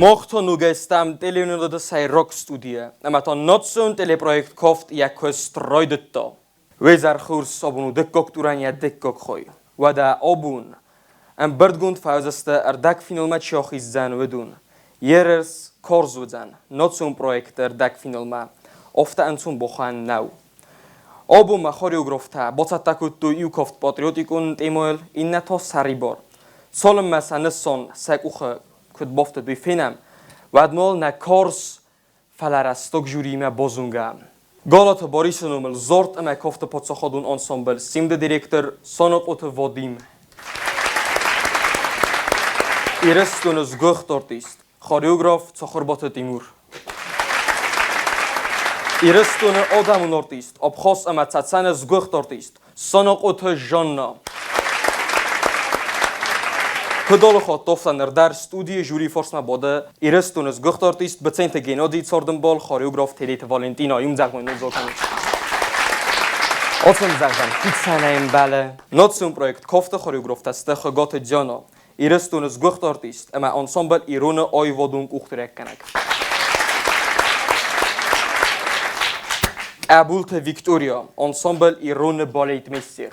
Мохтонугӕстӕм телеуынынады сӕйраг студийӕ ӕмӕ та национ телепроект Кофт йӕ куыст райдыдта. Уезӕр хурс абон у дыккаг турӕн йӕ дыккаг хай. Уӕдӕ абон ӕмбырдгонд фӕуыдзысты ӕрдӕгфиналмӕ чи ахиздзӕн, уыдон. Ерыс карз уыдзӕн национ проекты ӕрдӕгфиналмӕ. Афтӕ ӕнцон бохӕн нӕу. Абон ма хореографтӕ бацӕттӕ кодтой иу кафт патриотикон темӕйыл, иннӕ та сӕрибар. Цалынмӕ сӕ нысан сӕ къухы куыд бафтыд, уый фенӕм, уӕдмӕ уал нӕ карз, фӕлӕ рӕстаг жюриимӕ базонгӕ. Галаты Борисы номыл Зорт ӕмӕ кафты паддзахадон ансамбль «Симд-ы директор Санахъоты Вадим. Ирыстоны сгуыхт артист, хореограф Цахуырбаты Тимур. Ирыстоны адӕмон артист, Абхаз ӕмӕ Цӕцӕны сгуыхт артист Санахъоты Жанна. Куыд хатт афтӕ ныр дӕр студийы жюри фарсмӕ бады Ирыстоны сгуыхт артист Быценты Геннадийы цардӕмбал хореограф Телеты Валентина. Иумдзӕгъдон нывзол кӕнут. Оцӕмдзӕгъдӕн хицӕнӕй ӕмбӕлы. Национ проект Кафты хореографтӕ сты Хуыгаты Диана, Ирыстоны сгуыхт артист ӕмӕ ансамбль Ирон-ы аивадон къухдарӕггӕнӕг. Къӕбулты Виктория, ансамбль Ирон-ы балетмейстер.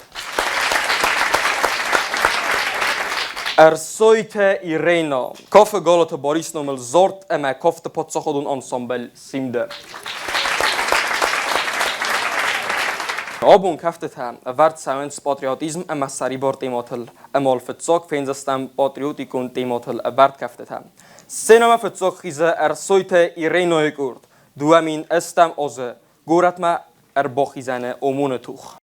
Ӕрсойты Ирена, кафы Галаты Барис номыл Зорт ӕмӕ кафты паддзахадон ансамбль Симды. Абон кӕфтытӕ ӕвӕрд цӕуынц патриотизм ӕмӕ сӕрибар темӕтыл ӕмӕ фыццаг фендзыстӕм патриотикон темӕтыл ӕвӕрд кӕфтытӕ. Сценӕмӕ фыццаг хизы Ӕрсойты Иренойы къорд 2008 азы горӕтмӕ ӕрбахизӕны ОМОН-ы тух.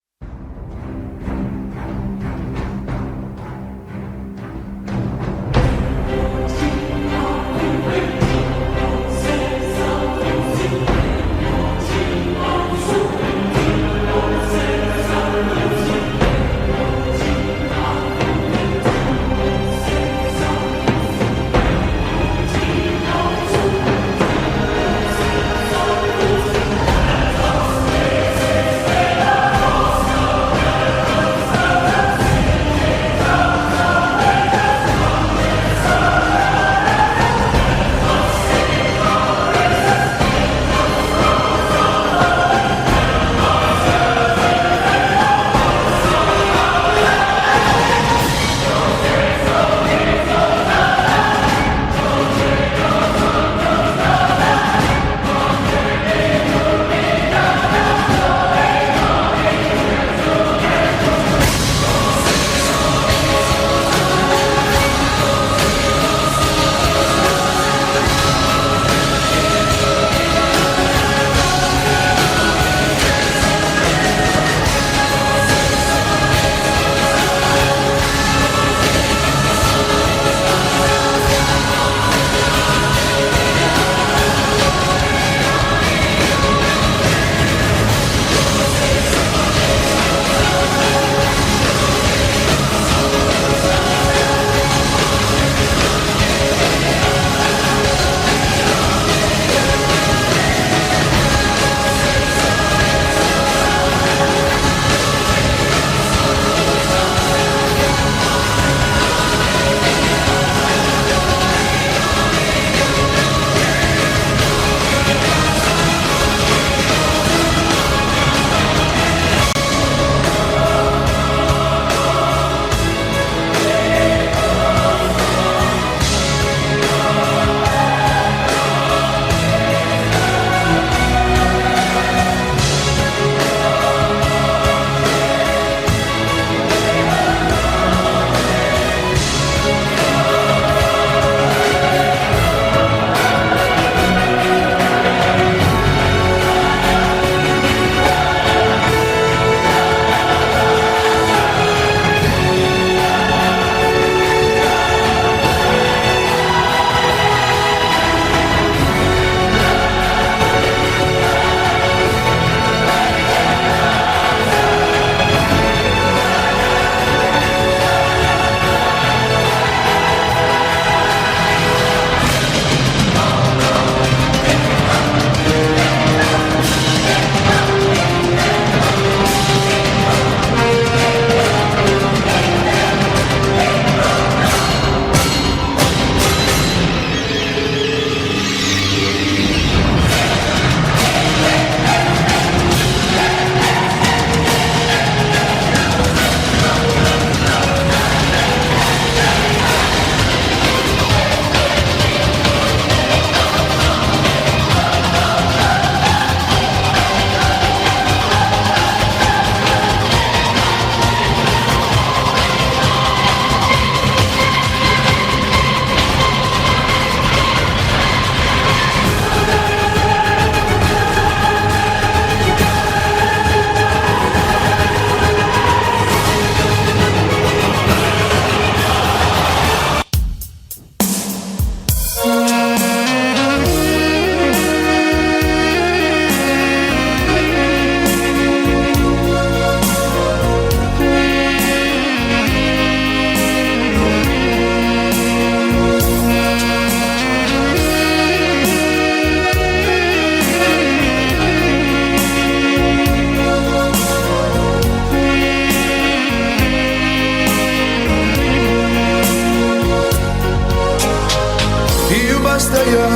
бӕстӕйӕ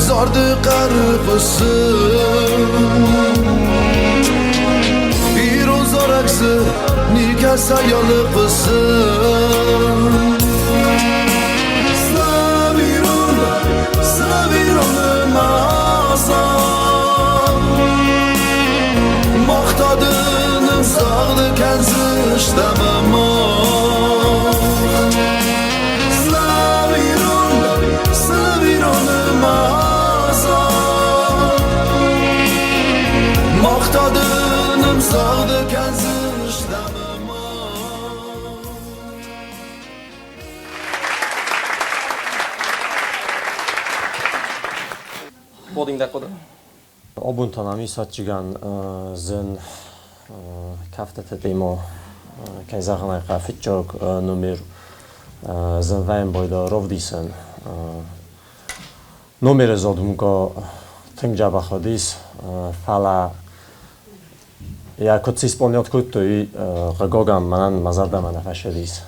зарды хъӕры хъуысы. Ирон зарӕг дзы никӕцӕй хъуысы. Славирон, славирон мазал. Мах та дын ӕмдзӕгъды кӕндзыстӕм мах. Славирон, славирон мазал. Мах та дын ӕмдзӕгъды кӕндзыстӕм мах. Бодин дӕ хъуыды. Обунтан ами садчиган зын кафтыты темо, кӕй зӕгъын ӕй хъӕуы, фыццаг номер зын вӕййын бойда ровдисӕн. Номеры задумка тынг дзӕбӕх уыдис, фӕлӕ йӕ куыд сисполнять кодтой, хъыгагӕн, мӕнӕн мӕ зӕрдӕмӕ нӕ фӕцыдис.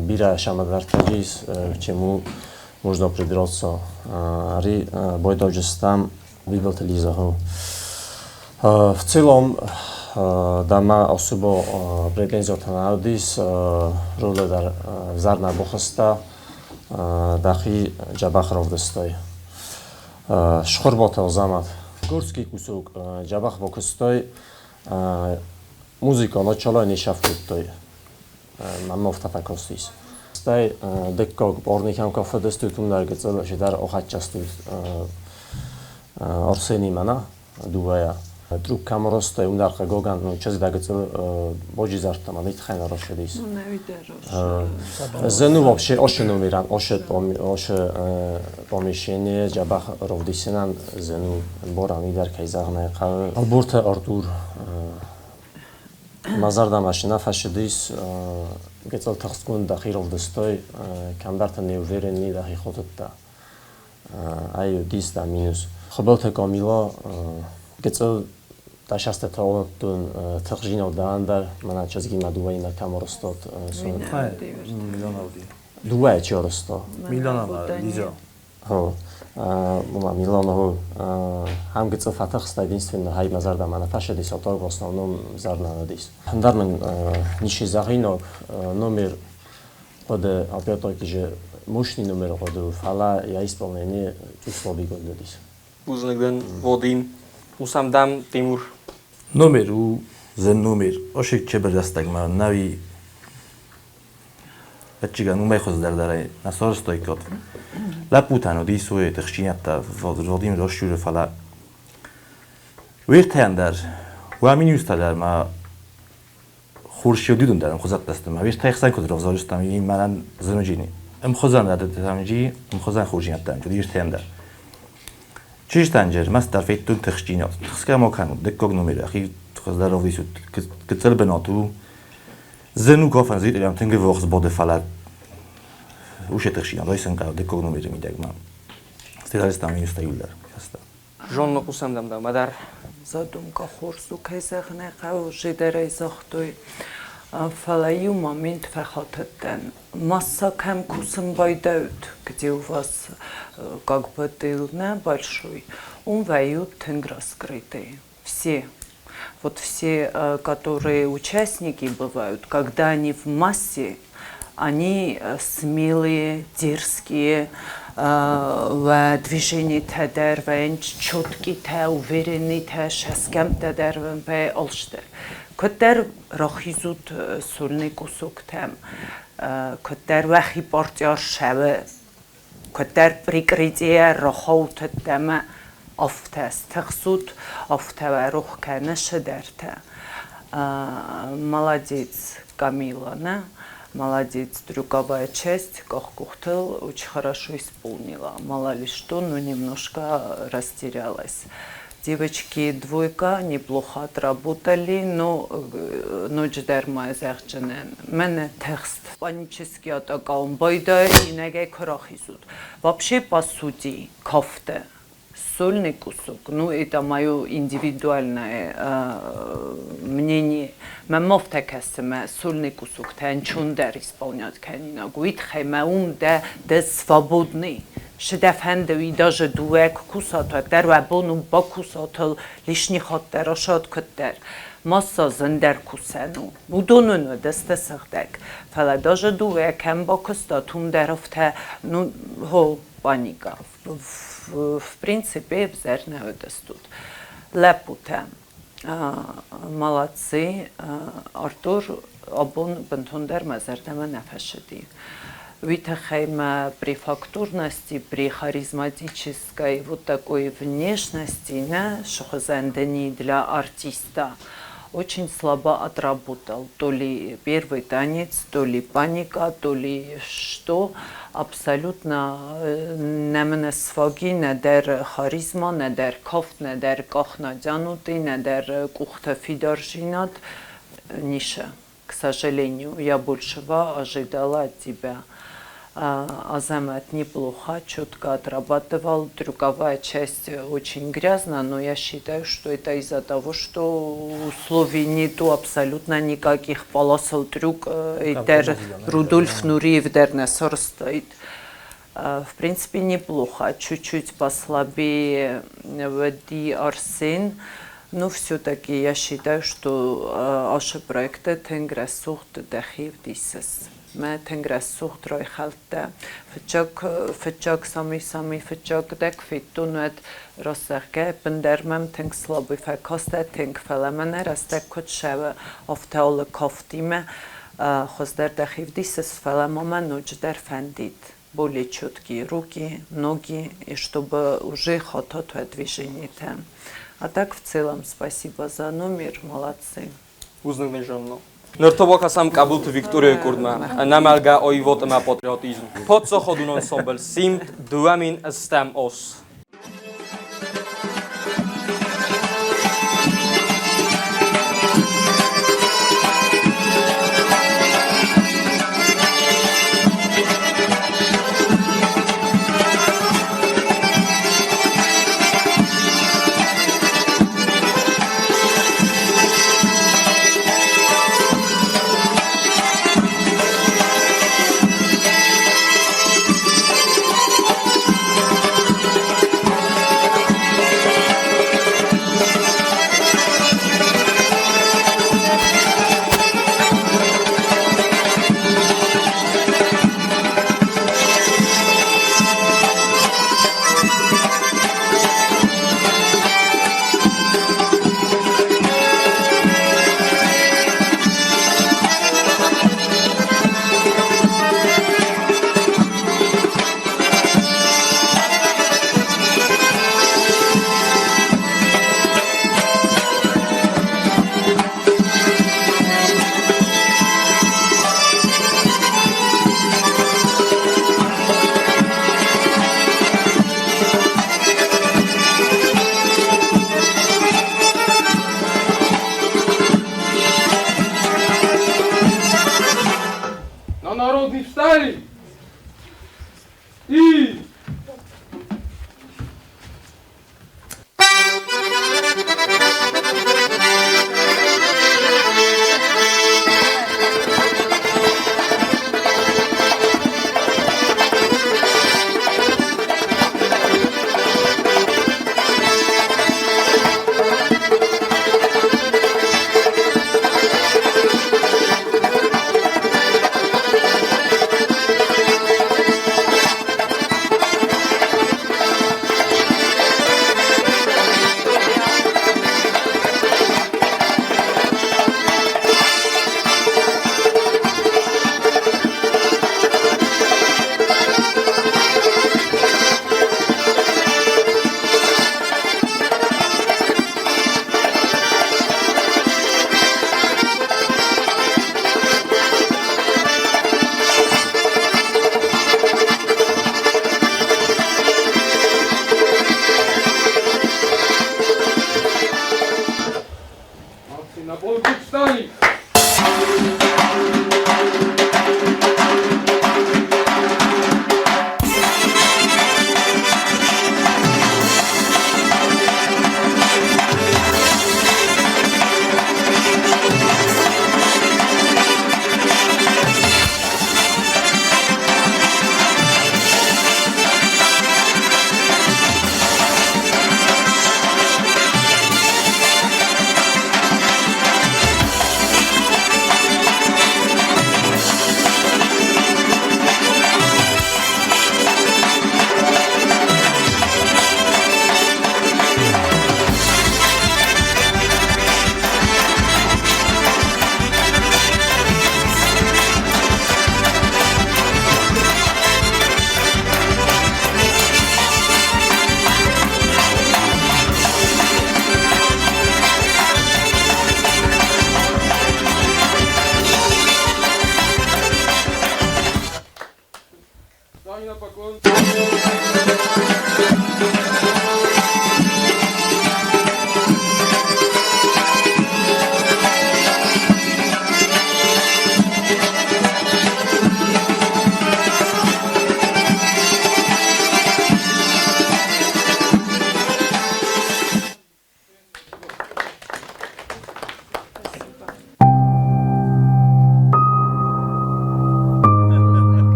Бирӕ сӕмӕдӕртӕ ис, к чему можно придраться. Ари бойдауджы стӕм Бибылты Лиза. В целом, дама особо претензиятӕ нӕ уыдис, ролы дӕр взӕр нӕ бахуыста, дӕхи дзӕбӕх равдыстай. Схуырбаты Азӕмӕт. Горский кусок дзӕбӕх бакуыстай, музыка начало не сӕф кодтай. Мӕнмӕ афтӕ фӕкастис. Стӕй дыккаг парникӕм куы фӕдыстут, уым дӕр гыццыл чидӕр ахӕццӕ Арсенимӕ нӕ дыууӕйӕ. Друг кӕм ростӕй, уым дӕр хъыгагӕн, ну, чызг дӕ гыццыл боджи зардта, ма нитхӕй нӕ росыдис. Ну, вообще, оше номеран, оше, оше помещение, дзӕбӕх равдисынӕн, ну, боран идӕр кӕй зӕгъын ӕй хъӕуы. Ӕлборты Артур мӕ зӕрдӕмӕ нӕ фӕцыдис, гыццыл тыхстгонд дӕхи равдыстай, кӕмдӕрты неуверенный дӕхи хотыдта. Ай уыдис дӕ минус. Хуыбылты Камила гыццыл дӕсастӕ уыдтон тыхджын дӕн дӕр, мӕнӕ чызгимӕ дыууӕимӕ кӕм ӕрыстот. Дыууӕ чи ӕрысто? Милана Лиза. Мама Милана хам гыццыл фӕтыхст, единственно хай мӕ зӕрдӕмӕ нӕ фӕцыдис, а так в основном зӕрдӕ уыдис. Ӕндӕр мын ничи зӕгъинаг номер хъуыды, опять-таки же, мощный номер хъуыды, фӕлӕ йӕ исполнение цъус слабигонд уыдис. Бузныг дын, Вадим. Хъусӕм дӕм, Тимур. Номер у зын номер. Ошик чебердӕстӕгмӕ нӕуи Ӕччигӕн уымӕй хуыздӕр дӕр ӕй нӕ сарӕзтаиккат. Лӕппутӕн уыдис уый тыхджынӕдтӕ Владимир Ощуры, фӕлӕ уе ртӕйӕн дӕр, уӕ минустӕ дӕр ма хорз сеудудын дӕр ӕмхуызӕттӕ сты. Ма уе ртӕйы хсӕн куыд равзарыстам, уый мӕнӕн зын уыди. Ӕмхуызӕн рӕдыдтытӕм уыди, ӕмхуызӕн хорздзинӕдтӕ уыди ртӕйӕн дӕр. Чызджытӕн же ӕрмӕстдӕр федтон тыхджинад. Тыхсгӕ ма кӕнут, дыккаг номер ӕхи хуыздӕр равдисут. Гыццыл бынат у. Зын у кафӕн зитъырӕм тынг ӕввахс бады, фӕлӕ усе тыхсинад айсын хъӕуы дыккаг номеры мидӕгмӕ. Стӕй минустӕ иуылдӕр хӕстӕ. Зонны хъусӕм дӕм дӕумӕ дӕр. Задумка хорз у, кӕй зӕгъын ӕй хъӕуы, жидӕрӕй загътой. Фӕлӕ иу момент фӕхатыдтӕн. Масса кӕм кусын байдайут, где у вас как бы тыл нӕ большой, он вӕййут тынг раскрытый. Все. Вот все, которые участники бывают, когда они в массе, они смелые, дерзкие, уӕ движениетӕ дӕр вӕййынц четкитӕ, уверенныйтӕ, сӕсгӕмттӕ дӕр вӕййы алчидӕр. Куыддӕр рахизут сольный кусоктӕм, куыддӕр уӕхи партиар сӕвы, куыддӕр прикрытие рахаут ӕмӕ афтӕ стыхсут, афтӕ уӕ рох кӕны цыдӕртӕ. Молодец, Камила, нӕ? Молодец, трюковая часть къахкъухтыл очень хорошо исполнила. Мало ли что, но немножко растерялась. Девочки двойка неплохо отработали, но ноджыдӕр ма зӕгъджынӕн. Мӕнӕ тыхст. Панический атака байдайы инӕгӕй куы рахизут. Вообще, по сути, кафты сольный кусок, ну, это мое индивидуальное мнение. Мӕ мафтӕ кӕсы мӕ сольный кусоктӕ ӕнчондӕр исполнять кӕнинаг. Уый тыххӕй мӕ ум дӕ, дӕ свободный. Шы дӕ фӕнды, уый даже дыууӕ куы кусат, уӕддӕр уӕ бон у бакусатыл лишний хатт дӕр, асад куыддӕр. Масса зындӕр кусӕн у. Уыдон уын уыдысты сыгъдӕг. Фӕлӕ даже дыууӕ кӕм бакуыстат, уым дӕр афтӕ, ну, хо, паника. В принципе, ӕвзӕр нӕ уыдыстут. Лӕппутӕ, молодцы, Артур абон бынтондӕр мӕ зӕрдӕмӕ нӕ фӕцыди. Уый тыххӕй мӕ при фактурности, при харизматической вот такой внешности нӕ схуызӕн дӕни для артиста. Очень слабо отработал. То ли первый танец, то ли паника, то ли что. Абсолютно нӕ мын сфаги нӕдӕр харизма, нӕдӕр кафт, нӕдӕр къахнадзянути, нӕдӕр къухты фидарзинад. Ниша, к сожалению, я большего ожидала от тебя. Азамат неплохо, четко отрабатывал. Трюковая часть очень грязна, но я считаю, что это из-за того, что условий нету абсолютно никаких. Полосал трюк, дер Рудольф Нуриев дер не стоит. В принципе, неплохо. Чуть-чуть послабее Вади Арсен. Но все-таки я считаю, что ашы проекты тынг рӕсугъд дӕхи вдисыс. Мӕ тынг рӕсугъд райхӕлдта. Фыццаг, фыццаг самый самый фыццаг дӕ куы федтон, уӕд раст зӕгъгӕ, ӕппындӕр мӕм тынг слабый фӕкастӕ, тынг, фӕлӕ мӕнӕ рӕстӕг куыд цӕуы, афтӕ алы кафтимӕ хуыздӕр дӕхи вдисыс, фӕлӕ ма мӕ ноджыдӕр фӕндид более четкие руки, ноги, и чтобы уже хватало движения. А так в целом спасибо за номер, молодцы. Бузныг дын, Жанна. Ныр та бакӕсӕм Къӕбулты Викторияйы къордмӕ. Ӕнӕмӕлгӕ аивад ӕмӕ патриотизм. Паддзахадон ансамбль Симд 2008 аз.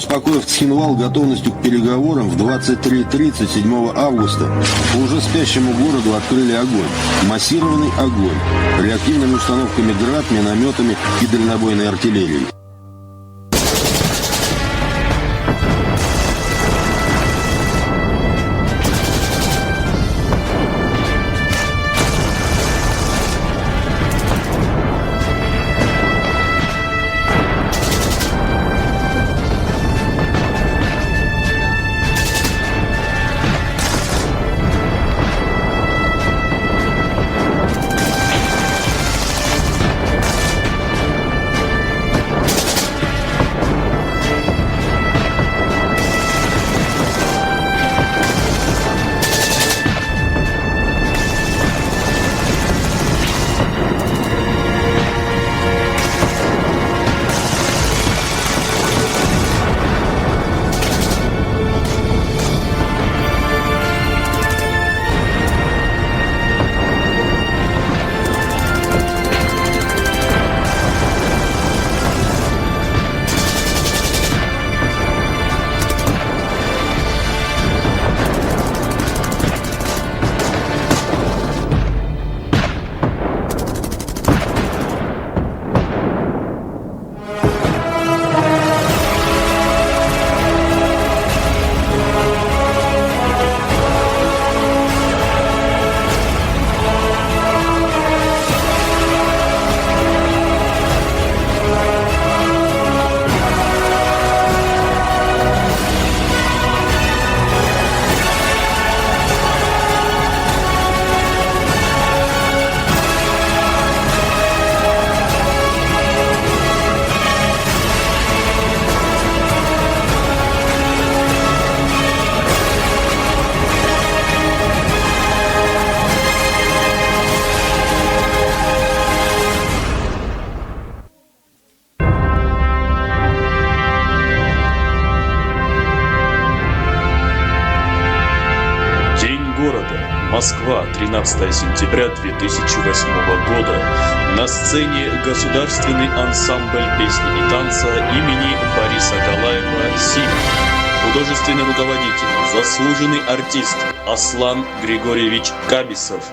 Успокоив Цхинвал готовностью к переговорам, в 23.30 7 августа по уже спящему городу открыли огонь. Массированный огонь. Реактивными установками «Град», минометами и дальнобойной артиллерией. День города. Москва, 13 сентября 2008 года. На сцене Государственный ансамбль песни и танца имени Бориса Галаева «Сим». Художественный руководитель, заслуженный артист Аслан Григорьевич Кабисов.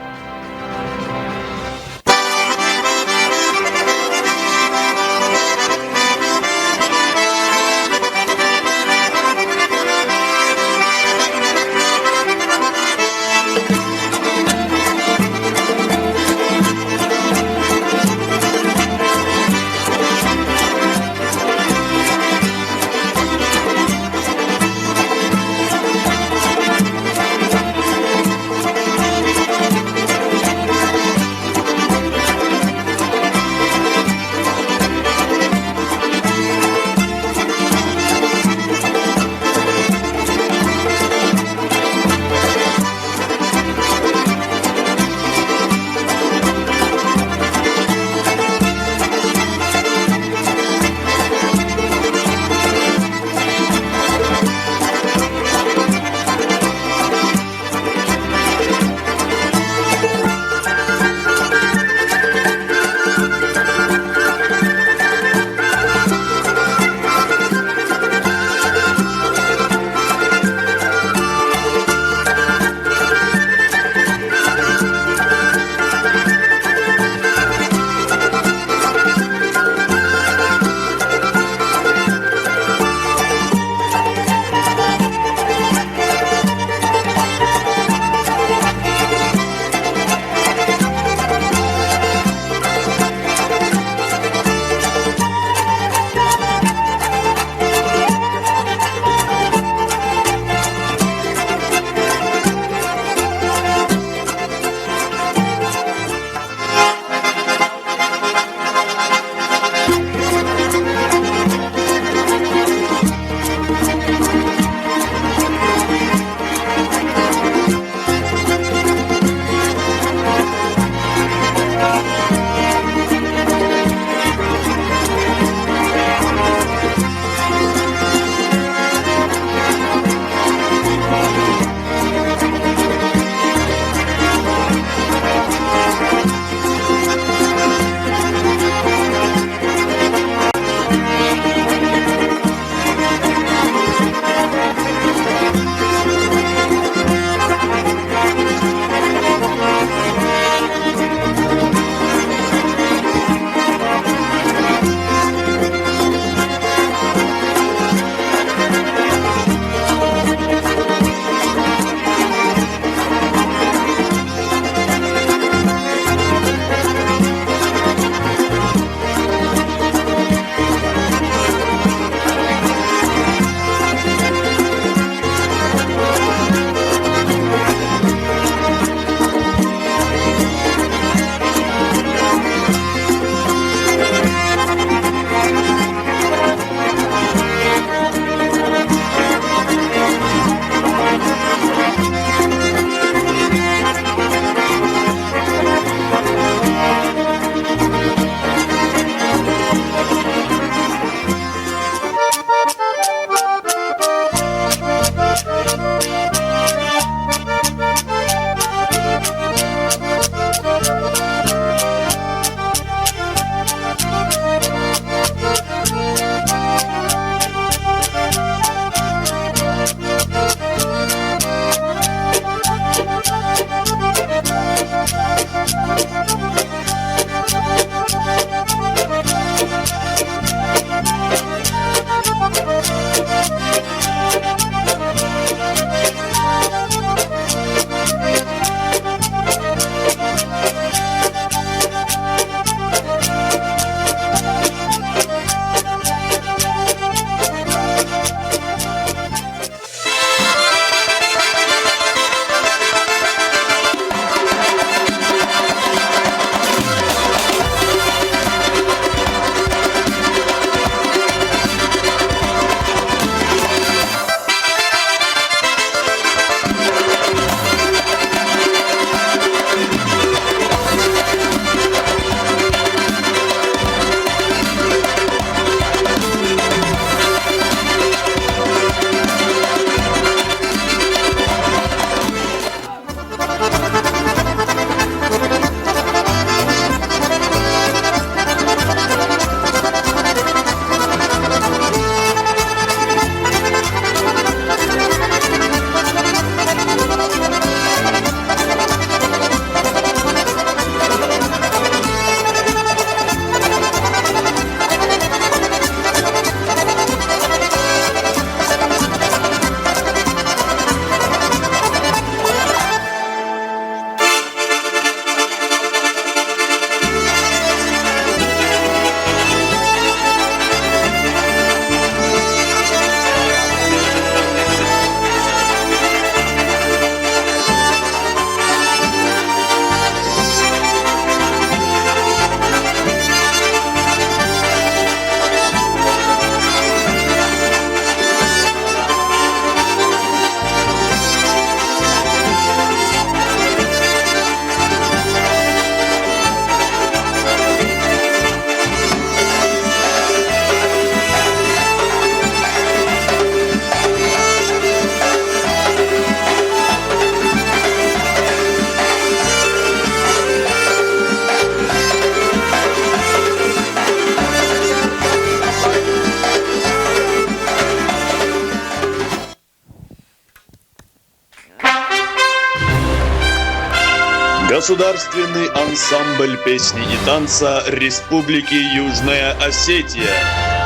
Государственный ансамбль песни и танца Республики Южная Осетия.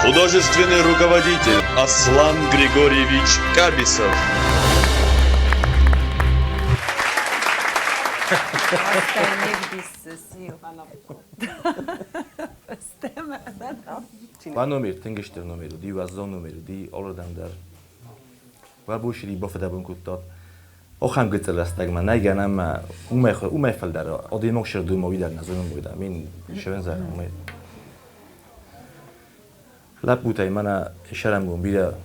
Художественный руководитель Аслан Григорьевич Кабисов. Уӕ номер тынг стыр номер уыди, уӕззау номер уыди, алырдӕм дӕр. Уӕ бошири бафыдӕбон кодтат. Охӕм гыццыл рӕстӕгмӕ нӕ гӕнӕн мӕ уымӕй уымӕй фылдӕр адӕймаг сырдуймӕ уый дӕр нӕ зонын бойда. Мин сӕвӕн уымӕй. Лӕппутӕй мӕнӕ сӕрӕнгон бирӕ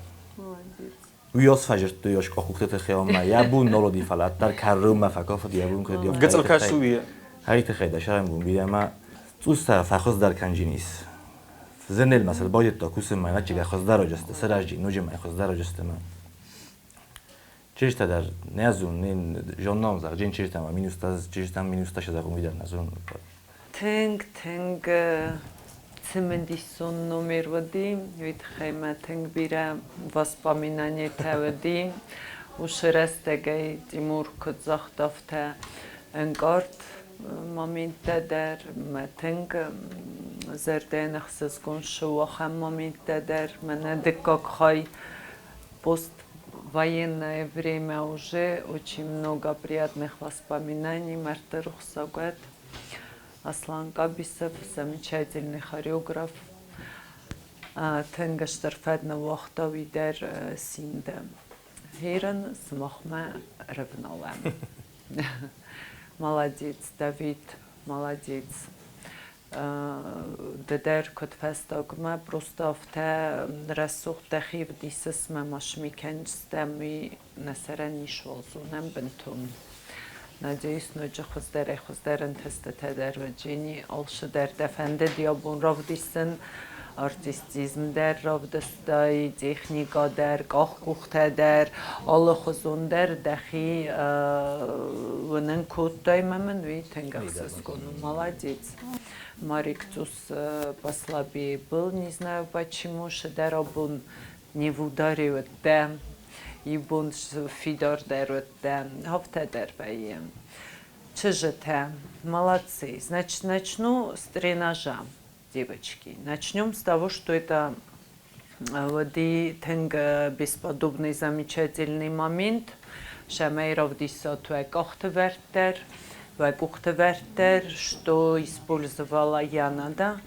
уыйас фӕзырдтой ӕз къухты тыххӕй ӕмӕ йӕ бон нал уыди, фӕлӕ дӕр кӕронмӕ фӕкафыд, йӕ бон куыд Гыццыл кӕс уый. Хай тыххӕй дӕ сӕрӕнгон бирӕ ӕмӕ цъус фӕхуыздӕр кӕнджинис. Зенел мӕ сыл байдыдта кусынмӕ, ӕвӕццӕгӕн хуыздӕр уыдысты, сырӕзти ноджы мӕ хуыздӕр уыдысты мӕ. Чызджытӕ дӕр нӕ зонын, зоннон зӕгъджын чызджытӕ ӕмӕ минустӕ чызджытӕм минустӕ сӕ зӕгъын уый дӕр нӕ зонын. Тынг, тынг цымыдисон номер уыди, уый тыххӕй мӕ тынг бирӕ воспоминаниетӕ уыди. Уыцы рӕстӕгӕй Тимур куыд загъта, афтӕ ӕнкъард моменттӕ дӕр мӕ тынг зӕрдӕйӕн ӕхсызгон ссу ахӕм моменттӕ дӕр. Мӕнӕ дыккаг хай поствоенное время уже очень много приятных воспоминаний. Мӕрдты рухсаг Аслан Кабисов, замечательный хореограф. Тынг стыр фӕд ныууагъта уый дӕр синды. Херын сымахмӕ рывналӕм. Молодец, Давид, молодец. Ды дӕр куыд фӕстагмӕ просто афтӕ рӕсугъд дӕхи вдисыс мӕ ма сми кӕнджыстӕм, уый нӕ сӕрӕн исуал зонӕм бынтон. Надеюсь, ноджы хуыздӕрӕй-хуыздӕр ӕнтыстытӕ дӕр Ваджини, алцыдӕр дӕ фӕндыд йӕ бон равдисын, артистизм дӕр равдыстай, техникӕ дӕр, къахкъухтӕ дӕр, алыхуызон дӕр дӕхи уынын кодтай мӕ мын уый тынг ӕхсызгон у. Молодец. Марик цъус послабее был, не знаю почему, дӕр абон не в ударе уыдтӕ, иу бон фидардӕр уыдтӕ, афтӕ дӕр вӕййы. Чызджытӕ, молодцы. Значит, начну с тренажа, девочки. Начнем с того, что это уыди тынг бесподобный замечательный момент. Сӕмӕй равдисат уӕ къӕхты вӕрд дӕр, уӕ къухты вӕрд дӕр, что использовала Яна, да?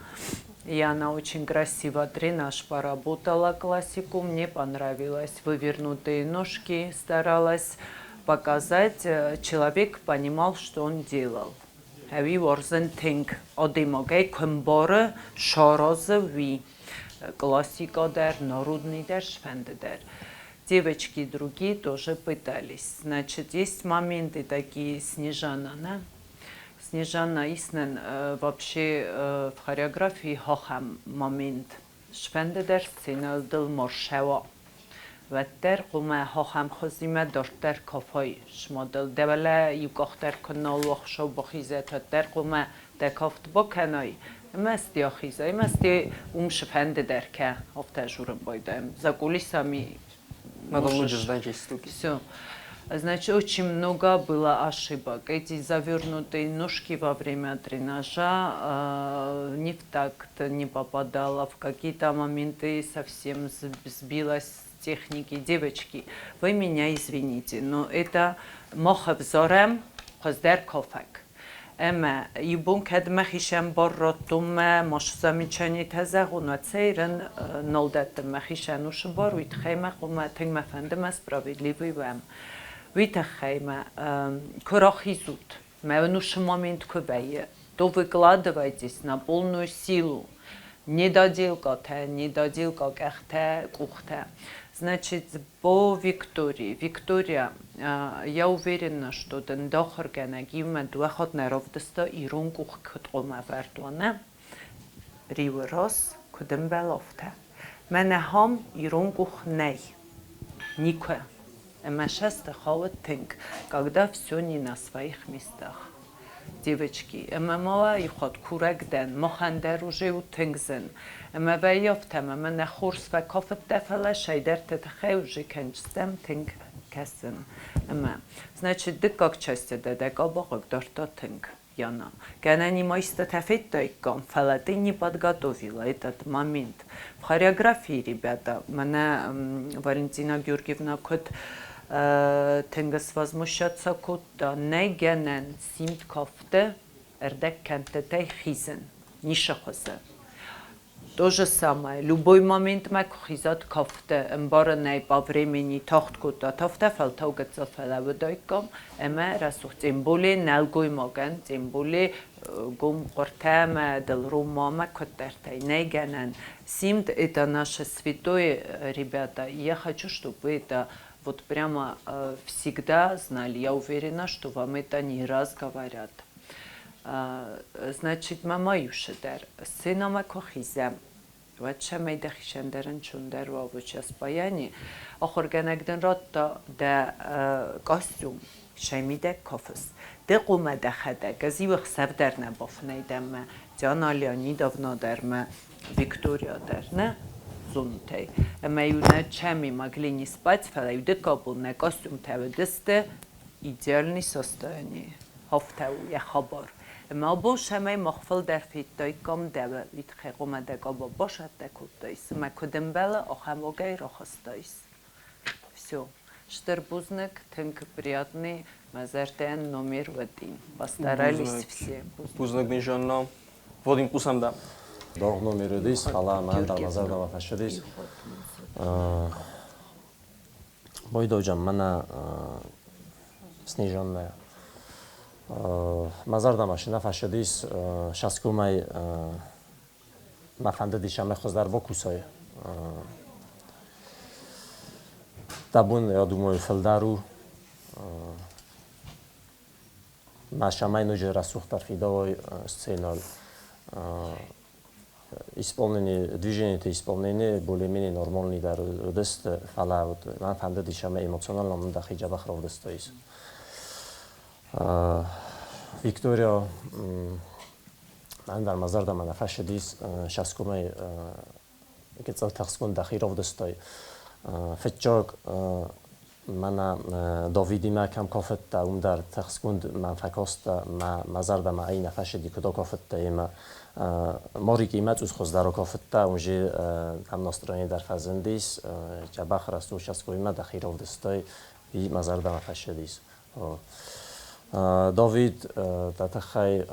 Яна очень красиво тренаж поработала классику, мне понравилось. Вывернутые ножки старалась показать. Человек понимал, что он делал. Ӕви уарзын тынг адӕймагӕй куы мбары, саразы уый. Классика дӕр, народный дӕр, сфӕнды дӕр. Девочки другие тоже пытались. Значит, есть моменты такие, Снежана, да? Снежана иснен вообще в хореографии ахӕм момент. Сфӕнды дӕр сценӕйыл дыл ма ссӕуа. Уӕддӕр хъуамӕ ахӕм хуызимӕ дарддӕр кафай. Смадыл дӕ иу къах дӕр куы нал уӕхсау бахизӕт, уӕддӕр хъуамӕ дӕ кафт бакӕнай. Ӕмӕ сте ахизай, ӕмӕ сте уым сфӕнды дӕр кӕ, афтӕ журын байдайӕм. За кулисами Все. Значит, очень много было ошибок. Эти завернутые ножки во время тренажа не в такт не попадала, в какие-то моменты совсем сбилась с техники. Девочки, вы меня извините, но это мах ӕвзарӕм хуыздӕр кафӕг. Ӕмӕ иу бон кӕд мӕхицӕн бар радтон мӕ машы замечаниетӕ зӕгъон, уӕд сӕ нал дӕттын мӕхицӕн уыцы бар, уый тыххӕй мӕ хъуамӕ тынг мӕ фӕнды мӕ справедливый уӕм. Уый тыххӕй мӕ куы рахизут, мӕ уын уыцы момент куы вӕййы, то выкладывайтесь на полную силу. Недоделкатӕ, недоделка къӕхтӕ, къухтӕ. Значит, по Виктории. Виктория, я уверена, что дын дӕ иумӕ дыууӕ хатт нӕ равдыста ирон къух куыд хъуамӕ ӕвӕрд уа, нӕ? Риуы раз куыд ӕмбӕлы, афтӕ. Мӕнӕ ахӕм ирон къух нӕй. Никуы. Ӕмӕ сӕсты хауы тынг, когда все не на своих местах. Девочки, ӕмӕ ма уӕ иу хатт курӕг дӕн, махӕн дӕр уже у тынг зын. Ӕмӕ вӕййы афтӕ, ӕмӕ нӕ хорз фӕкафыдтӕ, фӕлӕ сӕйдӕрты тыххӕй уже кӕнджыстӕм тынг кӕсын. Ӕмӕ, значит, дыккаг части дӕ дӕ къабагъыг дардта тынг. Яна. Гӕнӕн ма истытӕ федтаиккам, фӕлӕ ты не подготовила этот момент. В хореографии, ребята, мӕнӕ Валентина Георгиевна куыд тынг свозмущаться кодта, нӕй гӕнӕн симд кафты ӕрдӕг кӕндтытӕй хизын, ницы хуызы. То же самое, любой моментмӕ куы хизат кафты, ӕмбарынӕй по времени тагъд кодта афтӕ, фӕлтау гыццыл фӕлӕууыдаиккам ӕмӕ рӕсугъд, тем более нӕлгоймагӕн, тем более гом хъуыртӕ ӕмӕ дӕлром-мамӕ куыддӕртӕй нӕй гӕнӕн. Симд – это наше святое, ребята, и я хочу, чтобы вы это вот прямо всегда знали. Я уверена, что вам это не раз говорят. Значит, мӕ ма иу дӕр сценӕмӕ куы хизӕм, уӕд сӕмӕй дӕхицӕн дӕр ӕнцондӕр уа сейчас баяни. Ахуыргӕнӕг дын радта дӕ костюм, сӕ мидӕг кафыс. Ды хъуамӕ дӕхӕдӕг, ӕз иу ӕхсӕв дӕр нӕ бафынӕй дӕн мӕ Диана Леонидовна дӕр мӕ Виктория дӕр нӕ зонутӕй. Ӕмӕ-иу нӕ чӕми могли не спать, фӕлӕ-иу дыккаг бон нӕ костюмтӕ уыдысты идеальный состоянии. Афтӕ у йӕ хабар. Ӕмӕ абон цӕмӕй мах фылдӕр федтаиккам дӕуы, уый тыххӕй хъуамӕ дӕ къаба басӕттӕ кодтаис, цымӕ куыд ӕмбӕлы, ахӕм уагӕй рахастаис. Все. Стыр бузныг, тынг приятный, мӕ зӕрдӕйӕн номер уыди. Постарались все. Бузныг дын, Жанна. Вадим, хъусӕм дӕ. Даргъ номер уыдис, фӕлӕ мӕн дӕр мӕ зӕрдӕмӕ фӕцыдис. Бойдоджан, мӕнӕ Снежанная. Мӕ зӕрдӕмӕ нӕ фӕцыдис, саскомӕй мӕ фӕндыдис ӕмӕ хуыздӕр бакусай. Дӕ бон, я думаю, фылдӕр у. Мӕ сӕмӕй ноджы рӕсугъддӕр фидауой сценӕйыл. Исполнение, движение исполнение более-менее нормальный дӕр уыдысты, фӕлӕ вот мӕн фӕндыдис ӕмӕ эмоционалон мын дӕхи дзӕбӕх равдыстаис. Виктория мӕн дӕр мӕ зӕрдӕмӕ нӕ фӕцыдис, саскомӕй гыццыл тыхстгонд дӕхи равдыстай. Фыццаг мӕнӕ Давидимӕ кӕм кафыдтӕ, уым дӕр тыхстгонд мӕм фӕкастӕ, мӕ зӕрдӕмӕ ӕй нӕ фӕцыди, куыд акафыдтӕ ӕмӕ Марикимӕ цъус хуыздӕр акафыдтӕ, уым же там настроение дӕр фӕзындис, дзӕбӕх рӕсугъд участковыймӕ дӕхи равдыстай, уый мӕ зӕрдӕмӕ фӕцыдис. Давид, дӕ тыххӕй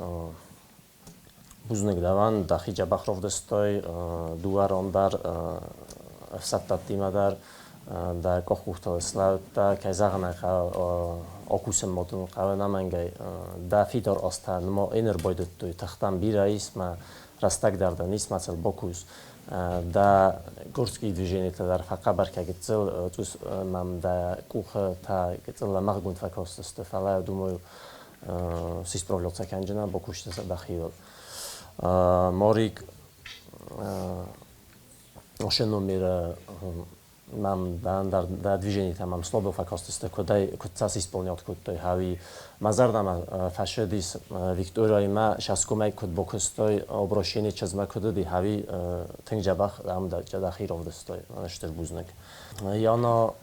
бузныг дӕуӕн, дӕхи дзӕбӕх равдыстай, дыууӕ ран дӕр, ӕфсӕддӕттимӕ дӕр дӕ къухтыл слӕудтӕ, кӕй зӕгъын ӕй хъӕуы, акусын ма дын хъӕуы ӕнӕмӕнгӕй. Дӕ фидар азтӕ нырма ӕныр байдыдтой, тыхтӕм бирӕ ис, мӕ рӕстӕг дӕр дын ис, ма сыл бакус. Дӕ горский движениетӕ дӕр фӕхъӕбӕр кӕ гыццыл, цъус мӕм дӕ къухы та гыццыл лӕмӕгъгонд фӕкастысты, фӕлӕ, думаю, сисправляться кӕнджынӕн, бакусты дӕхиуыл. Марик Ошо номер мӕм дӕ движениетӕ мӕм слабо фӕкастысты, куыдӕй куыд цас исполнять кодтой, хауи. Мӕ зӕрдӕмӕ фӕцыдис Викторияимӕ саскомӕй куыд бакуыстой, обращение чызмӕ куыд уыди, хауи тынг дзӕбӕх ам дӕхи равдыстой. Стыр бузныг. Яна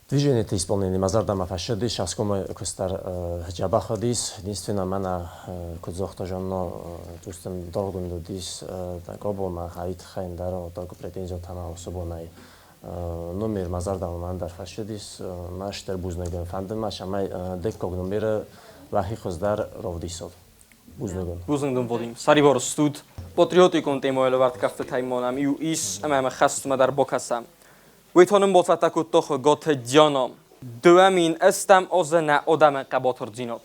Движениеты исполнение мӕ зӕрдӕмӕ фӕцыдис, Аскомы куыст дӕр дзӕбӕх уыдис. Единственное, мӕнӕ куыд загъта Жанна, цъустын даргъгонд уыдис дӕ къобомӕ, хайы тыххӕй ӕндӕр хъуыддаг претензиотӕ мӕ уыцы бонӕй. Номер мӕ зӕрдӕмӕ мӕн дӕр фӕцыдис. Мӕ стыр бузныг фӕнды мӕ, цӕмӕй дыккаг номеры уӕхи хуыздӕр равдисат. Бузныг уын. Бузныг дын, Вадим. Сӕрибар стут. Патриотикон темӕйы лӕвӕрд кӕфтытӕй ма нӕм иу ис, ӕмӕ мӕ хӕстмӕ дӕр бакӕсӕм. Уый та нын бацӕттӕ кодта Хуыгаты Диана. 2008 азы нӕ адӕмы хъӕбатырдзинад.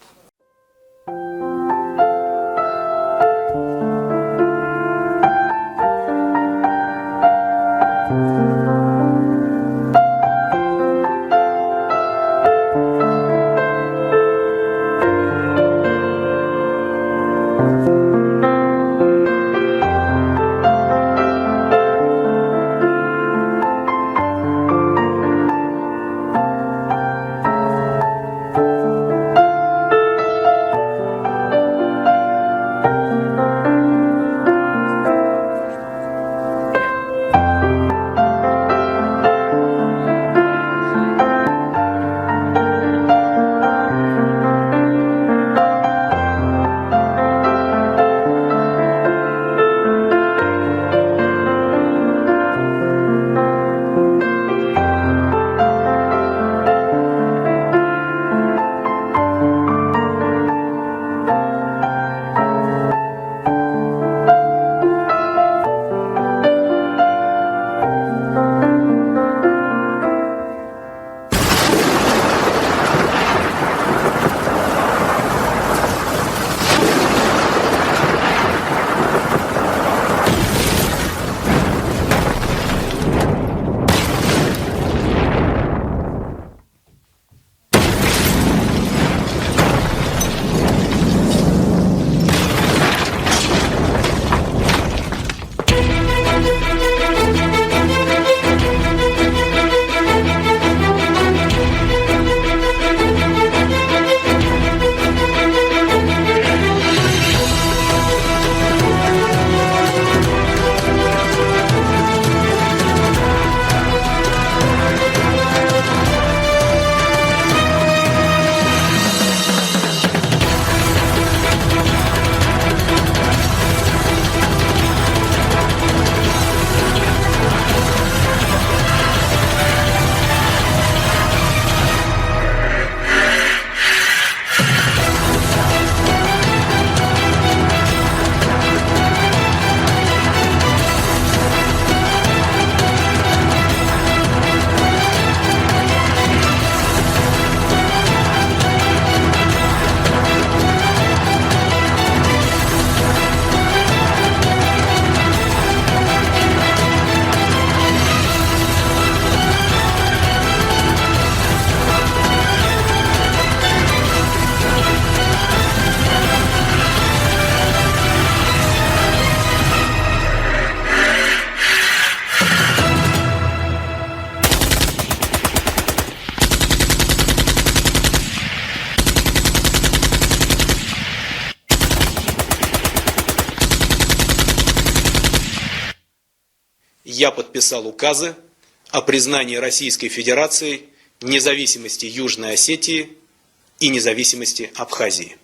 Я подписал указы о признании Российской Федерации независимости Южной Осетии и независимости Абхазии.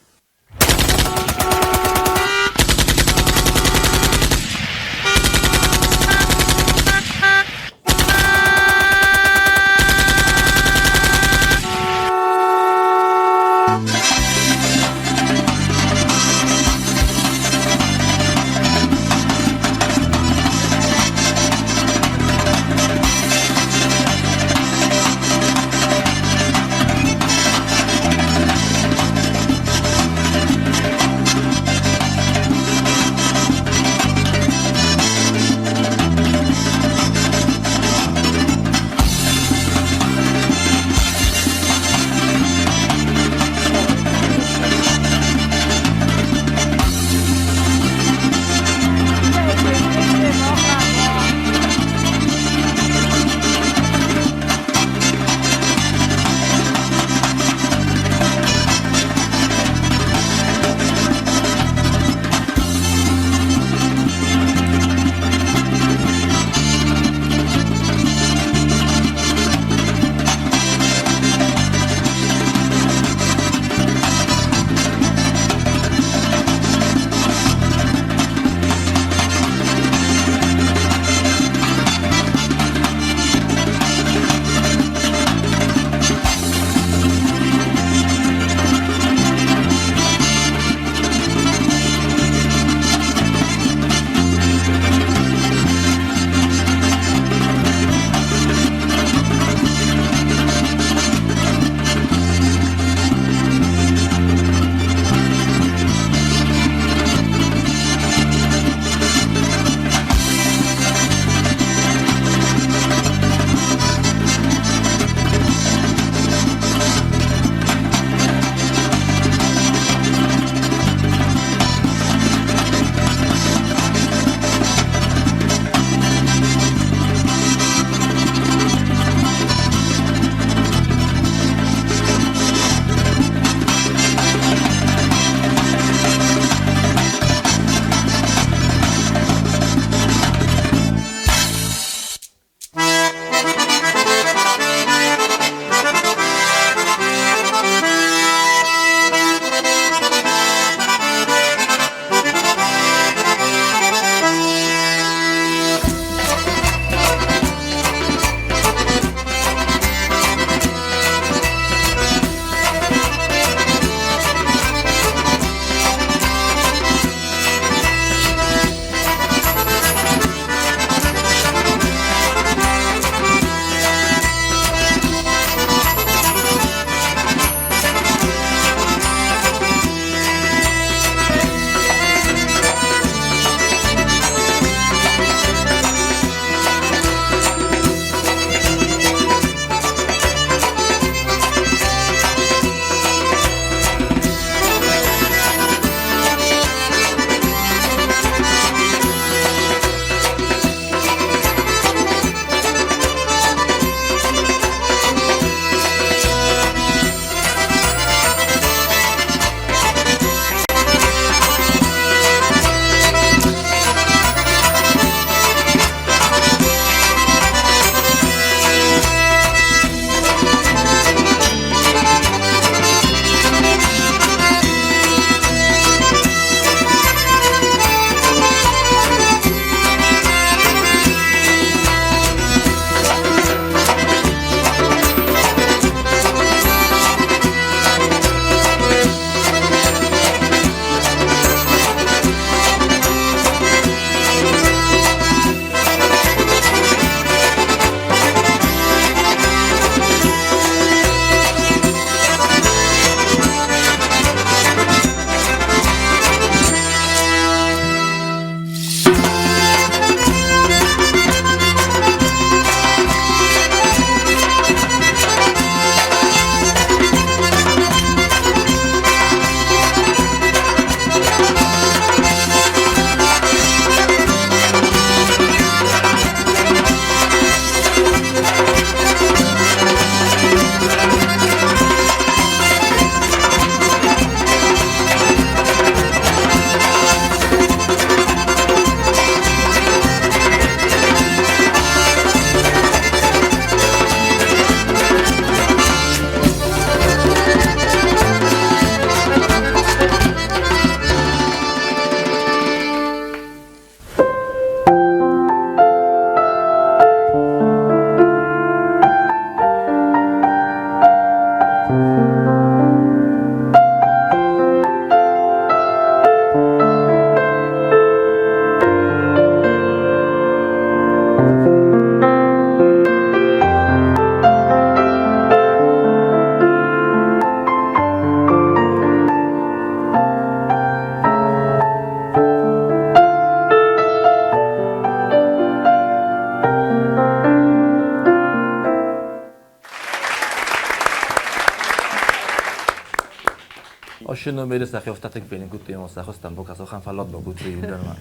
Оше номере сахи офтатек фенин кутти мо сахостан бокас охан фалат бо кутри юдарма.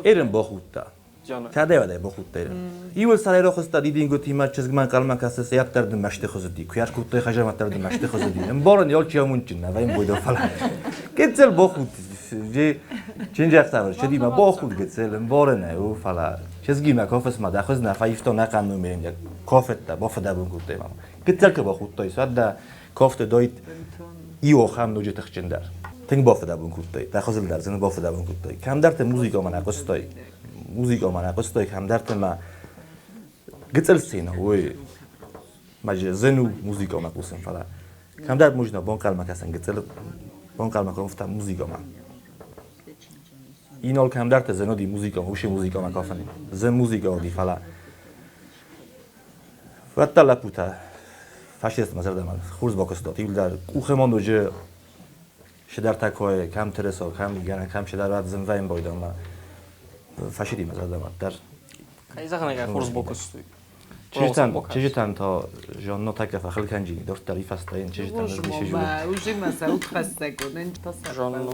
Эрен бохутта. Кадевадай бохутта эрен. Ивел сарайро хоста дидин гути ма чизгман калма касес яттарды машти хозди. Куяш куттой хажаматтарды машти хозди. Эмборон ёл чиамунчин наваим бойдо фала. Гецел бохут же чинжахтавр шедима бохут гецел эмборен у фала. Чизгима кофес ма дахоз нафаифто нақан номерим я кофетта бофада бун куттой мама. Гецел ке бохуттой садда кофте дойт ио хам нуҷи тахчиндар. Тинг бофада бун куттой. Дахозилдар зин бофада бун куттой. Камдарте музыка мана қостой. Музыка мана қостой камдарте ма гецел сина ой маже зену музыка ма қусен фала. Камдар мужна бон қалма касан гецел бон қалма конфта музыка ма. Инол камдарте зеноди музыка уши музыка ма кафани. Зен музыка оди фала. Ватта лапута фашист мазарда хурз бокосдот ивлдар კუხემონდოჯე შედართაქოე კამ თრესო კამ იგანა კამ შედარად ზმვაიმ ბოიდომა ფაშიდი მაზარდა დარ კაიზახნა ხურს ბოკოსტუი. ჩეჟთან ჩეჟთან თო ჟონნო თაკაფა ხელქანჯი დორტარ იფასტაინ ჩეჟთან დიშეჟუ უჟი მასა უთხასსაგონენ ჟონნო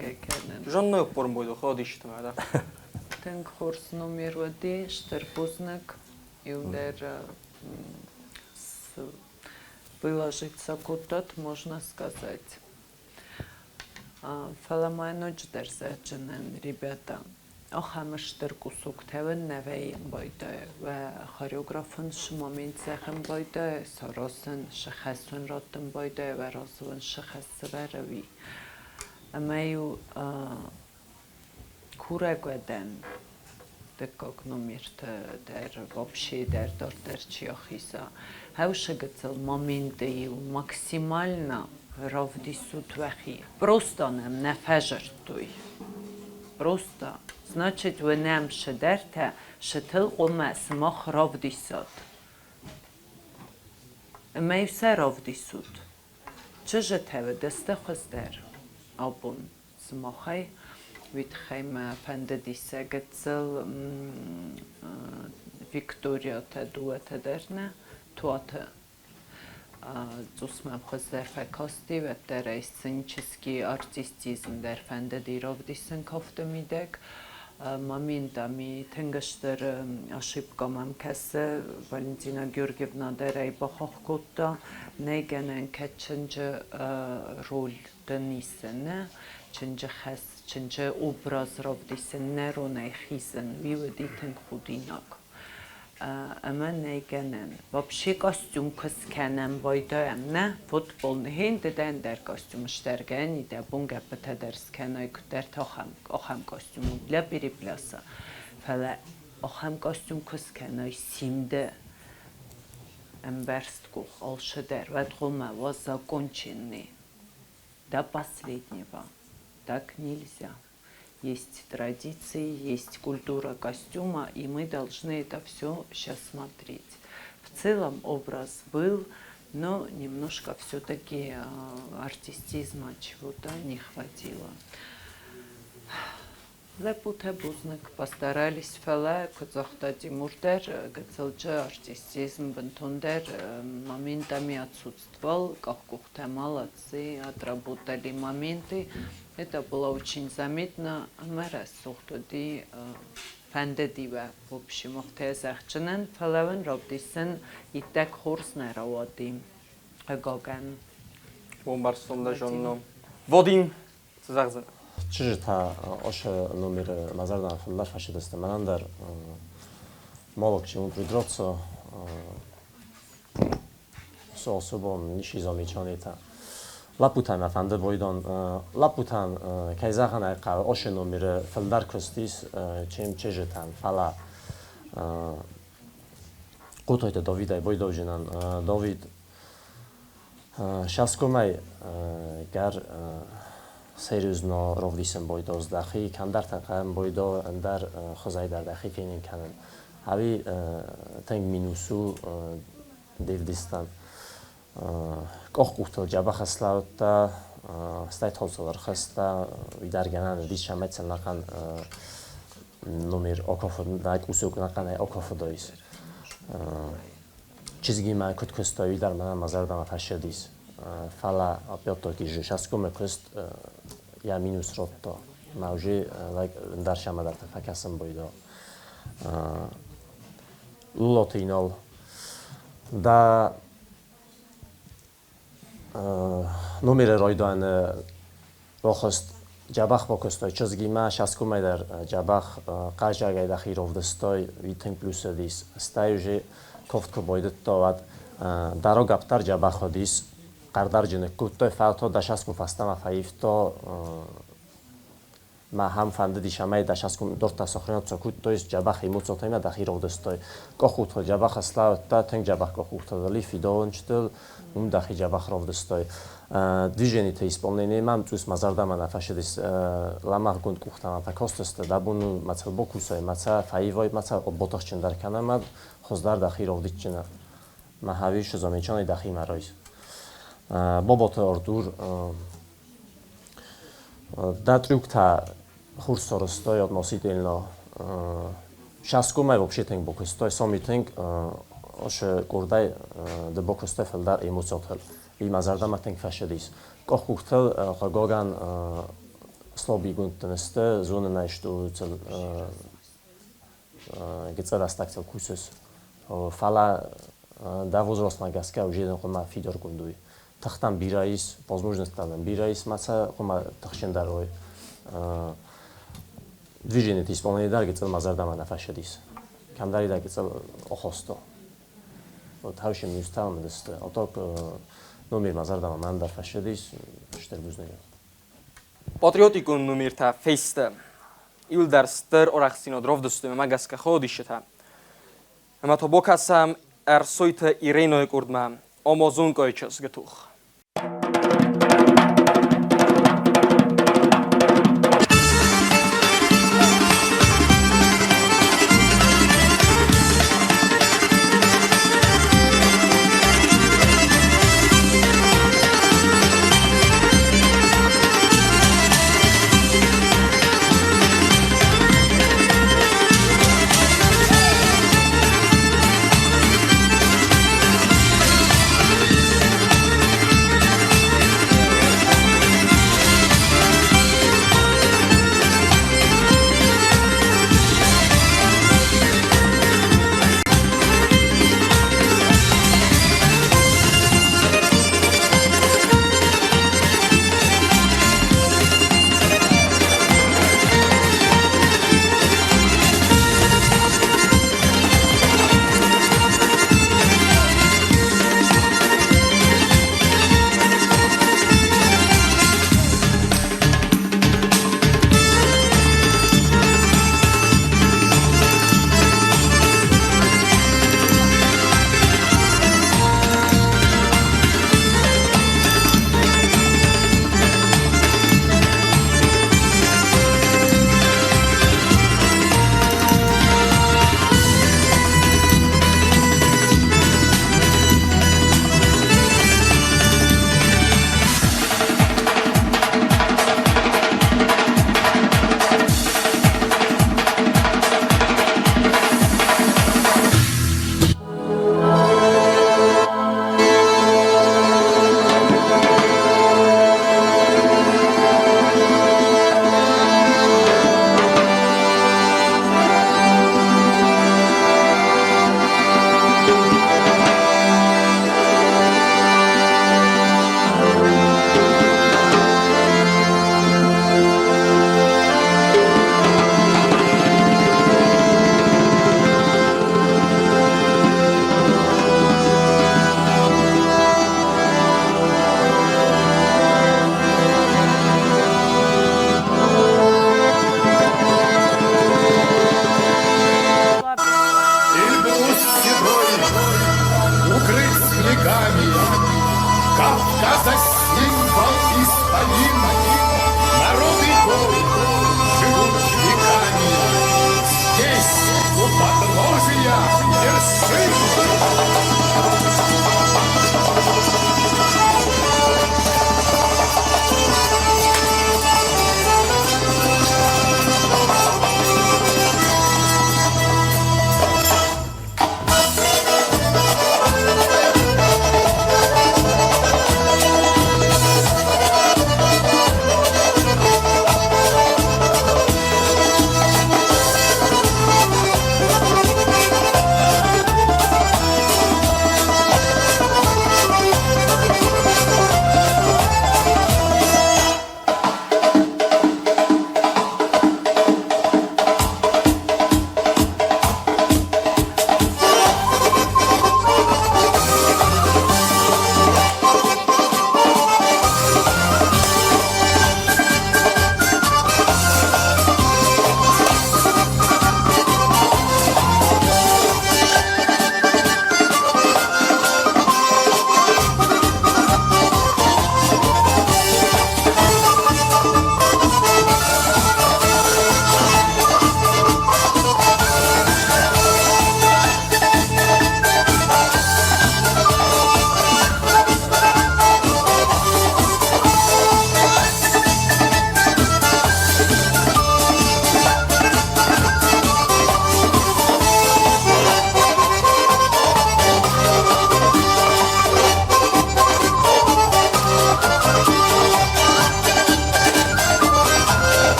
ჟონნო პორმბოიდო ხო დიშთმა და თენკ ხორს ნომერვადი შტერბუზნაკ იუდერ выложиться кутат можно сказать. Фаламайноџдер зәջնեն ребята. Ախամշտր կուսուկթևն նավեին բայդը və խորեոգրաֆն շմամին ցեխն բայդը սարոսն շխեսուն ռատն բայդը və ռասուն շխեսվերվի ամայու քուրագվդեն դկակ նոմիրթը դեր вообще դեր դարտեր չի ախիսա հауշը գծել մոմենտը ու максимально равдисут вахи просто нам нафажртуй просто значит вы нам шедерте шетел қома смах равдисат მეივსე რავდისუთ ჩժეთევ დესტე ხოსდერ აბონ სმახაი ვითხაიმ ფანდედისე გწელ ვიქტორიათა დუათა დერნა туаты ծուսմեմ խզերֆեկոստի վետտեր сценический артистизм дер фендедировдисэн кофтемидек моментами թնգշտր ошибка մամքասը Վալենտինա Գեորգիևնա դեր այ բախախկոտա նեգենեն քեչնջը ռոլ դնիսնը չնջը խես չնջը օբրազ ռովդիսն ներոնայ խիսն վիվդի թնգ խուդինակ ըմը նեգենեն вообще костюм քսքենեմ բայդեմ նե ֆուտբոլ հին դեն դեր костюм շտերգեն իդե բունգա պտեդեր սքենայ դեր թոխամ օխամ костюм для перепляса фәлә охам костюм քսքենայ սիմդը ըմբերստ կուխ ալշդեր վեդղոմա вас законченный до последнего так нельзя. Есть традиции, есть культура костюма, и мы должны это все сейчас смотреть. В целом образ был, но немножко все-таки артистизма чего-то не хватило. Լեպութե բուզնք постарались ֆելը կծախտա Тимурдер գծելջը артистизм բնթոնդեր моментами отсутствовал, как молодцы, отработали моменты. Это было очень заметно. Մերը սուղտոդի ֆենդեդիվը, в общем, ողթեզաղջնեն ֆելավն ռոբդիսն իտեք խորսներավադի գոգան։ Бомбарстонда жонно. Вадим цзагзен. ჩიჟთა ოშ номер მაზარდა ფლაშ ფაშიდესტა მანანდარ მოლოკჩი უნტრიდროცო სო სობონ ნიშიზომიჩონითა ლაპუთან აფანდა ბოიდონ ლაპუთან კაიზახანა ყა ოშ номер ფლდარ კოსტის ჩემ ჩეჟეთან ფალა ყუთოიტა დოვიდაი ბოიდოვჟენან დოვიდ შასკომაი გარ серьезно ровдисен бойдоз дахи камдар тақам бойдо андар хозай дар дахи фенин канан хави танг минусу девдистан კოხკუხთელ ჯაბახასლაოტა სტაი თოლცოლარ ხასტა ვიდარგანან დის შამეცელ ნაყან номер ოკოფო და კუსუკ ნაყან ოკოფოდოის ჩიზგიმა ქუთქოსტო ვიდარ მანა მაზარდა მაფაშედის ფალა აპიოტოკი ჟ შასკომე ქოსტ Я минус ротто. Ма уже лайк даршамадарта факасым бойдо. Лотинол. Да номере ройдан рохост ჯაბახ ბოქოსტოი ჩოზგიმა შასკუმედარ ჯაბახ ყაჟაგაი და ხიროვდესტოი ვითენ პლუსედის სტაიუჟი ქოფთქო ბოიდეტოვად დაროგაპტარ ჯაბახოდის ყარდარჯინე კუტტოი ფალთო და შასკუმ ფასტამა ფაიფტო მა ჰამ ფანდდი შამაი და შასკუმ დორტა სოხრენო ცოკუტტოის ჯაბახ იმუცოთემა და ხიროვდესტოი კოხუთო ჯაბახა სლავ და თენ ჯაბახ კოხუთო და ლიფი დოონჩდელ უმდახი ჯაბახ როვდესტოი движение исполнение მამ წუს მაზარდამანა ფაშედის ლამაღ გუნდ კუხტამა ფაკოსტესტ დაბუნუ მაცელ ბოკუსოი მაცა ფაივოი მაცა ბოტოხჩენ დარქანამა ხოზდარ და ხიროვდიჩინა მაჰავი შოზომეჩონი და ხიმაროის ბობოთო ორდურ და ტრიუქთა ხურსოროსტოი относительно შასკუმაი вообще თენგ ბოკუსტოი სომითენგ ოშე კურდაი ද ბოკუსტოი ფელდარ იმუცოთელ იმაზარდა თენგ ფაშედის კოხუხთელ გოგან სლობი გუნდნესტე ზუნენაიშტუ ცელ გეწერასტაქცელ ქუსეს ფალა დავოზროსნა გასკა უჟედენ ყომა ფიდორ გუნდუი თახტან ბირაის возможностьтан ბირაის მაცა ყომა თახშენდაროი движение исполнение дар გეწელ მაზარდამანა ფაშედის კამდარი და გეწელ ოხოსტო თავში მიუსთავმდეს ოტოკ ნომერ მაზარდამა მანდარ ფაშედის შტერბუზნეო პატრიოტიკუნ ნომერთა ფესტ ილდარ სტერ ორახსინო დროვდოსტე მაგასკა ხოდიშეთა მათო ბოქასამ არსოითა ირენოე კურდმა ომოზუნკოიჩოს გეთუხ.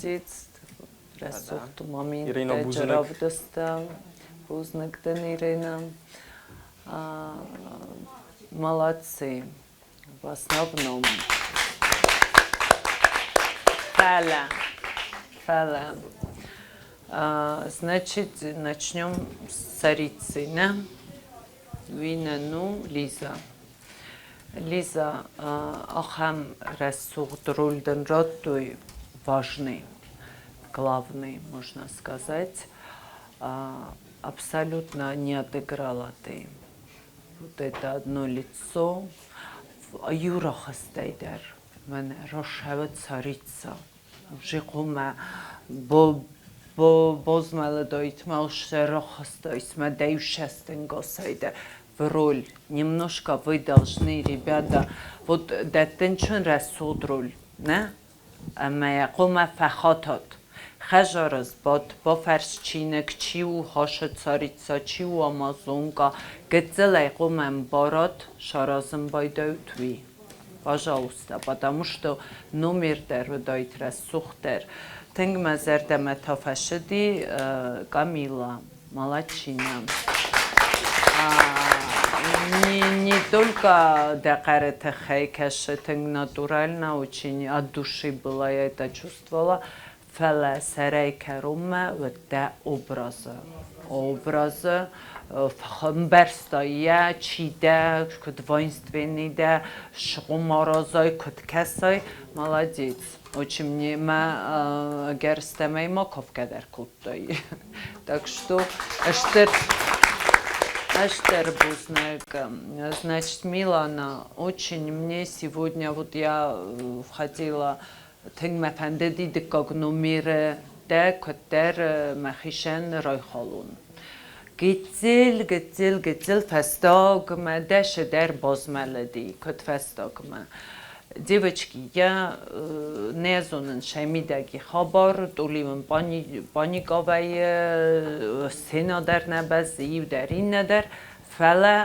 Молодец. Рӕсугъд Ирина, моменттӕ бузныг. равдыста. Бузныг дын, Ирина. Молодцы. В основном. Фӕлӕ, фӕлӕ. Значит, начнем с царицы, не? Уинӕ, ну, Лиза. Лиза, ахӕм рӕсугъд роль дын радтой, важный, главный, можно сказать. Абсолютно не отыграла ты. Вот это одно лицо. Иу рахӕстӕй дӕр мӕнӕ рашӕвы царица. Уже хъуамӕ базмӕлыдаид мӕ рахастаид мӕ дӕу дӕ в роль. Немножко вы должны, ребята, вот дӕттынчын рӕсугъд роль, нӕ? Ӕмӕ йӕ хъуамӕ фӕхатат. Хӕдзары сбадт, бафӕрс чиныг, чи у Хашы царица, чи у амазонка. Гыццылӕй хъуамӕ ӕмбарат, саразын байдайут уый. Пожалуйста, потому что номер дӕр уыдаид рӕсугъддӕр. Тынг мӕ зӕрдӕмӕ та фӕцыди Камила, молодчина. Не только дӕ хъӕры тыххӕй кӕсы тынг натурально, очень от души была, я это чувствовала, фӕлӕ сӕрӕй кӕронмӕ уыдтӕ образы. Образы ӕмбӕрста йӕ, чи дӕ, куыд воинственный дӕ, сыгъуым аразай, куыд кӕсай. Молодец. Очень мне мӕ ӕгӕрыстӕмӕй ма кафгӕ дӕр кодтай. Так что стыр стыр бузныг. Значит, Милана, очень мне сегодня, вот я входила, тынг мӕ фӕндыди дыккаг номеры дӕ куыддӕр мӕхицӕн райхалон. Гыццыл, гыццыл, гыццыл фӕстагмӕ дӕсы дӕр базмӕлыди, куыд фӕстагмӕ. Девочки, я не зонын сӕ мидӕги хабар, тъули мын паника вӕййы, сцена дӕр нӕ бӕззы, иу дӕр, иннӕ дӕр, фӕлӕ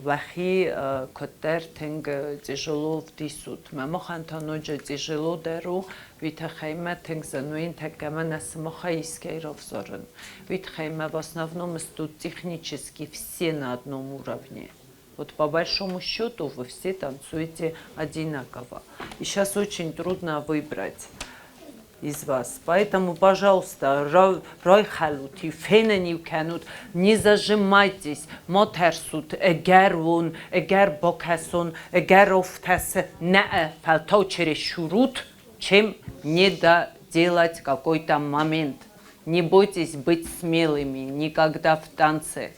уӕхи куыддӕр тынг тяжело вдисут. Мӕ махӕн та ноджы тяжело дӕр у, уый тыххӕй мӕ тынг зын у тӕккӕ мӕнӕ сымахӕй искӕй равзарын. Уый тыххӕй мӕ в основном тут технически все на одном уровне. Вот по большому счету вы все танцуете одинаково. И сейчас очень трудно выбрать из вас. Поэтому, пожалуйста, райхалут и фенӕн кӕнут, не зажимайтесь, ма тӕрсут, ӕгӕр уон, ӕгӕр бакӕсон, ӕгӕр офтӕсы, нӕ, фӕлтау чересчур чем не доделать какой-то момент. Не бойтесь быть смелыми никогда в танце.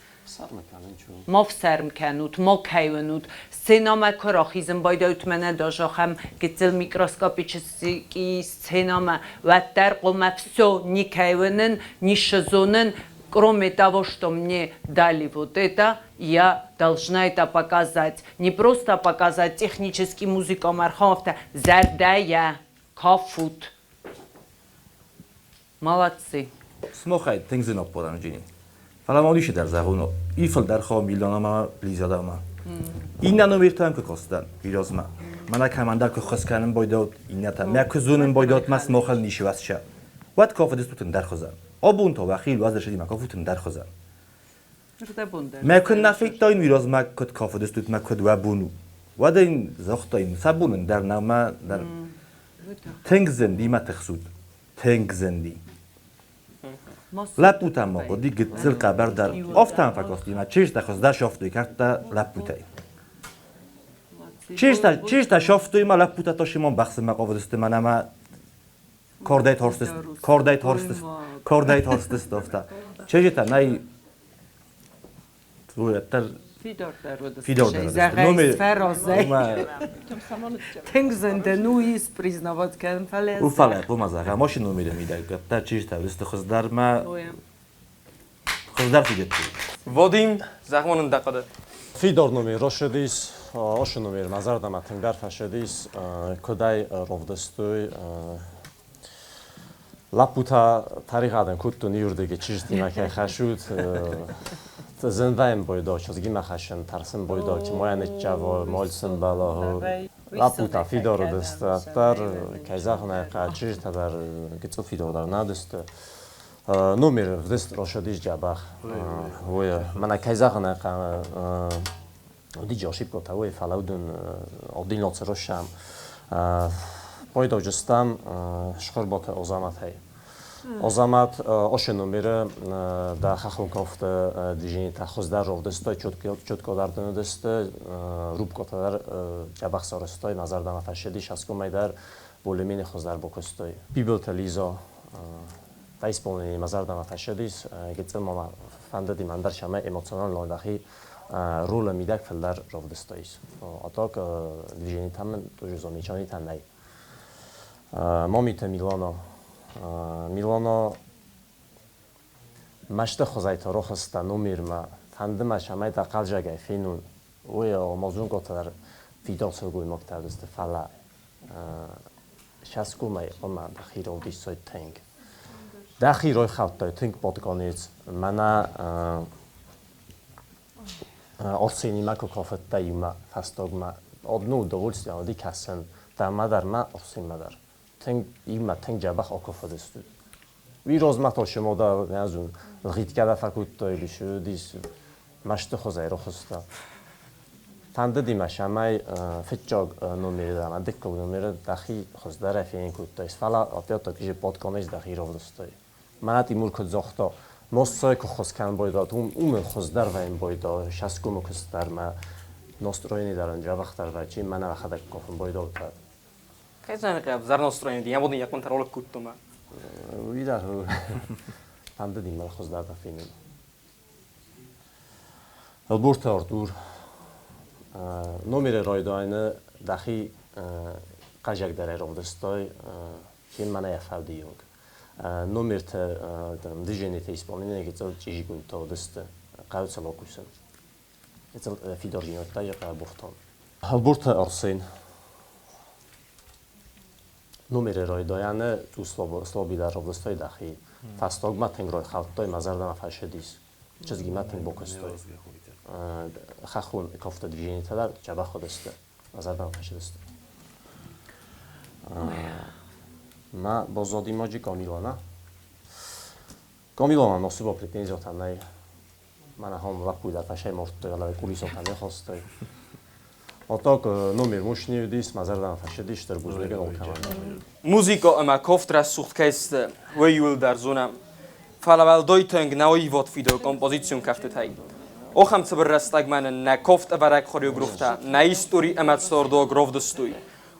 Ма фсӕрм кӕнут, ма кӕуынут. Сценамӕ куы рахизын байдайут мӕнӕ даже ахӕм гыццыл микроскопический сценамӕ, уӕддӕр хъуамӕ все ни кӕуынын, ни сзонын, кроме того, что мне дали вот это, я должна это показать. Не просто показать технически музыка мархафта, зӕрдӕйӕ, кафут. Молодцы. Смохай тынг зын оппоран джини. Фӕлӕ ма уыдис дӕр зӕгъун, и фылдӕр хо Миланама Лизадама. Иннӕ номертӕм куы костан вирозма. Мӕнӕ команда куы ххуыс кӕнын байдот, иннӕтӕ мӕ куы зонын байдот, мӕ смохал нишы васша. Уӕд кафыдыстут ӕндӕр хуызӕн. Абон та уӕхи уӕзӕрсыдимӕ кафут ӕндӕр хуызӕн. Мӕ куы нӕ федтаин уый размӕ куыд кафыдыстут мӕ куыд уӕ бон у. Уӕд ын загътаин, сӕ бон ӕндӕр нӕу мӕ дӕр. Тынг зынди мӕ тыхсут. Тынг зынди. Лӕппутӕм ма хъуыди гыццыл хъӕбӕрдӕр. Офтӕн фӕкости мӕ чызджытӕ хуыздӕр сӕфтой кӕрдтӕ лӕппутӕй. Чызджытӕ сӕфтой мӕ лӕппутӕ та Симон бӕхсынмӕ хъавыдысты мӕнӕ мӕ кордӕй торстыс, кордӕй торстыс, кордӕй торстыс офта. Чызджытӕ нӕй уӕддӕр фидардӕр уыдысты. Тынг зын дын у ис признавать кӕнын, фӕлӕ У фӕлӕ хъуамӕ зӕгъӕм, машин номеры мидӕг дӕр чызджытӕ уыдысты хуыздӕр мӕ хуыздӕр фидыдтой. Вадим, зӕгъ ма нын дӕ хъуыды. Фидар номер рашыдис, ашы номер мӕ зӕрдӕмӕ тынгдӕр фӕцыдис, куыдӕй равдыстой лӕппутӕ тӕригъӕдӕн кодтон иуырдыгӕй чызджытимӕ кӕй хӕсут, зынвӕйын бойдау, чызгимӕ хӕссын, тӕрсын бойдау, ма йӕ ныччавой, ма сымбӕла. Лӕппутӕ фидар уыдысты, ӕддӕр, кӕй зӕгъын ӕй хъӕуы, чызджытӕ дӕр гыццыл фидардӕр нӕ уыдысты. Номер вдыст росодис дзӕбӕх. Уый, мӕнӕ кӕй зӕгъын ӕй хъӕуы, уыди ошибкотӕ, уый, фӕлӕ уыдон отдельно цӕрӕм. Пойдоджыстӕм Схуырботы Озаматӕй. Озамат оше номеры да хӕххон кофты движениетӕ хуыздӕр ровдыстой, четко дӕр уыдысты, рубкотӕ дӕр дзӕбӕх сарӕзтой, мӕ зӕрдӕмӕ фӕцыдис, аскомӕй дӕр более-менее хуыздӕр бакуыстой. Бибылты Лизо да исполнение мӕ зӕрдӕмӕ фӕцыдис, гыццыл ма фӕндыди мӕн дӕр цӕмӕй эмоционалон дӕхи ролы мидӕг фылдӕр равдыстаис. А так движениетӕ мын тоже замечанитӕ нӕй. Мамиты Милана. Милана мӕсты хуызӕй рохста номермӕ. Фӕнды мӕ, цӕмӕй дӕ хъӕлдзӕгӕй фенон. Уый амазонготӕ дӕр фидар сылгоймӕгтӕ уыдысты, фӕлӕ сӕсгомӕй ӕмӕ дӕхи равдисай тынг. Дӕхи райхӕлдтай тынг պատганец. Мӕнӕ Арсенимӕ куы кафыдтӕ иумӕ фӕстагмӕ, одно удовольствие уыди кӕсын дӕмӕ дӕр ма Арсенмӕ дӕр. Тынг иумӕ тынг дзӕбӕх акафыдыстут. Уый размӕ та сымах дӕр не зон, лгъитгӕ дӕр фӕкодтай или цы уыдис, мӕсты хуызӕй рохуыста. Фӕндыди мӕ, цӕмӕй фыццаг номеры дӕр ӕмӕ дыккаг номеры дӕхи хуыздӕрӕй фенын кодтаис, фӕлӕ опять-таки же подконец дӕхи равдыстай. Мӕнӕ Тимур куыд загъта, Нострой куы хуыз кӕнын байдат, уым хуыздӕр вӕййын байдал, сӕсгомы куыст дӕр мӕ настроени дӕр ӕнджӕвӕхдӕр вӕййы, мӕнӕ мӕхӕдӕг кафын байдалта. Кӕй зӕгъын ӕй хъӕуы, настроени ди, абон йӕ контроль кодтон. Уый дӕр фӕндыди мӕ хуыздӕр фенын. Ӕлборты Артур номеры райдайӕны дӕхи хъазагдӕрӕй равдыстай, кем мӕнӕ йӕ фӕлдийонг. Номертӕ движениетӕ исполнение гыццыл чъизигондтӕ уыдысты хъӕуы цӕлокусын. Гыццыл фидарджинӕдтӕ йӕ хъӕбухтон. Ӕлборты Арсен номеры райдайӕны цъус слабидӕр равдыстай дӕхи. Фӕстагмӕ тынг райхӕлдтай, мӕ зӕрдӕмӕ фӕцыдис. Чызгимӕ тынг бакуыстой. Хӕххон кафты движениетӕ дӕр дзӕбӕх уыдысты, мӕ зӕрдӕмӕ фӕцыдысты. Мӕ баззади маджы Камилана. Камилана особо претензиятӕ нӕй. Мӕнӕ ахӕм лӕппуйы дӕр фӕсӕй мардтой, ӕлӕ кулисотӕ не хастой. А так номер мощный уыдис, мӕ зӕрдӕмӕ фӕцыдис, стыр бузныг ын алкӕмӕн. Музыкӕ ӕмӕ кофт рӕсугъд кӕй сты, уый иуылдӕр зонӕм. Фӕлӕ уӕлдай тынг нӕ аивад фидауы композицион кӕфтытӕй. Ахӕм цыбыр рӕстӕгмӕ нын нӕ кофт ӕвӕрӕг хореографтӕ, нӕ истори ӕмӕ цардуаг равдыстой.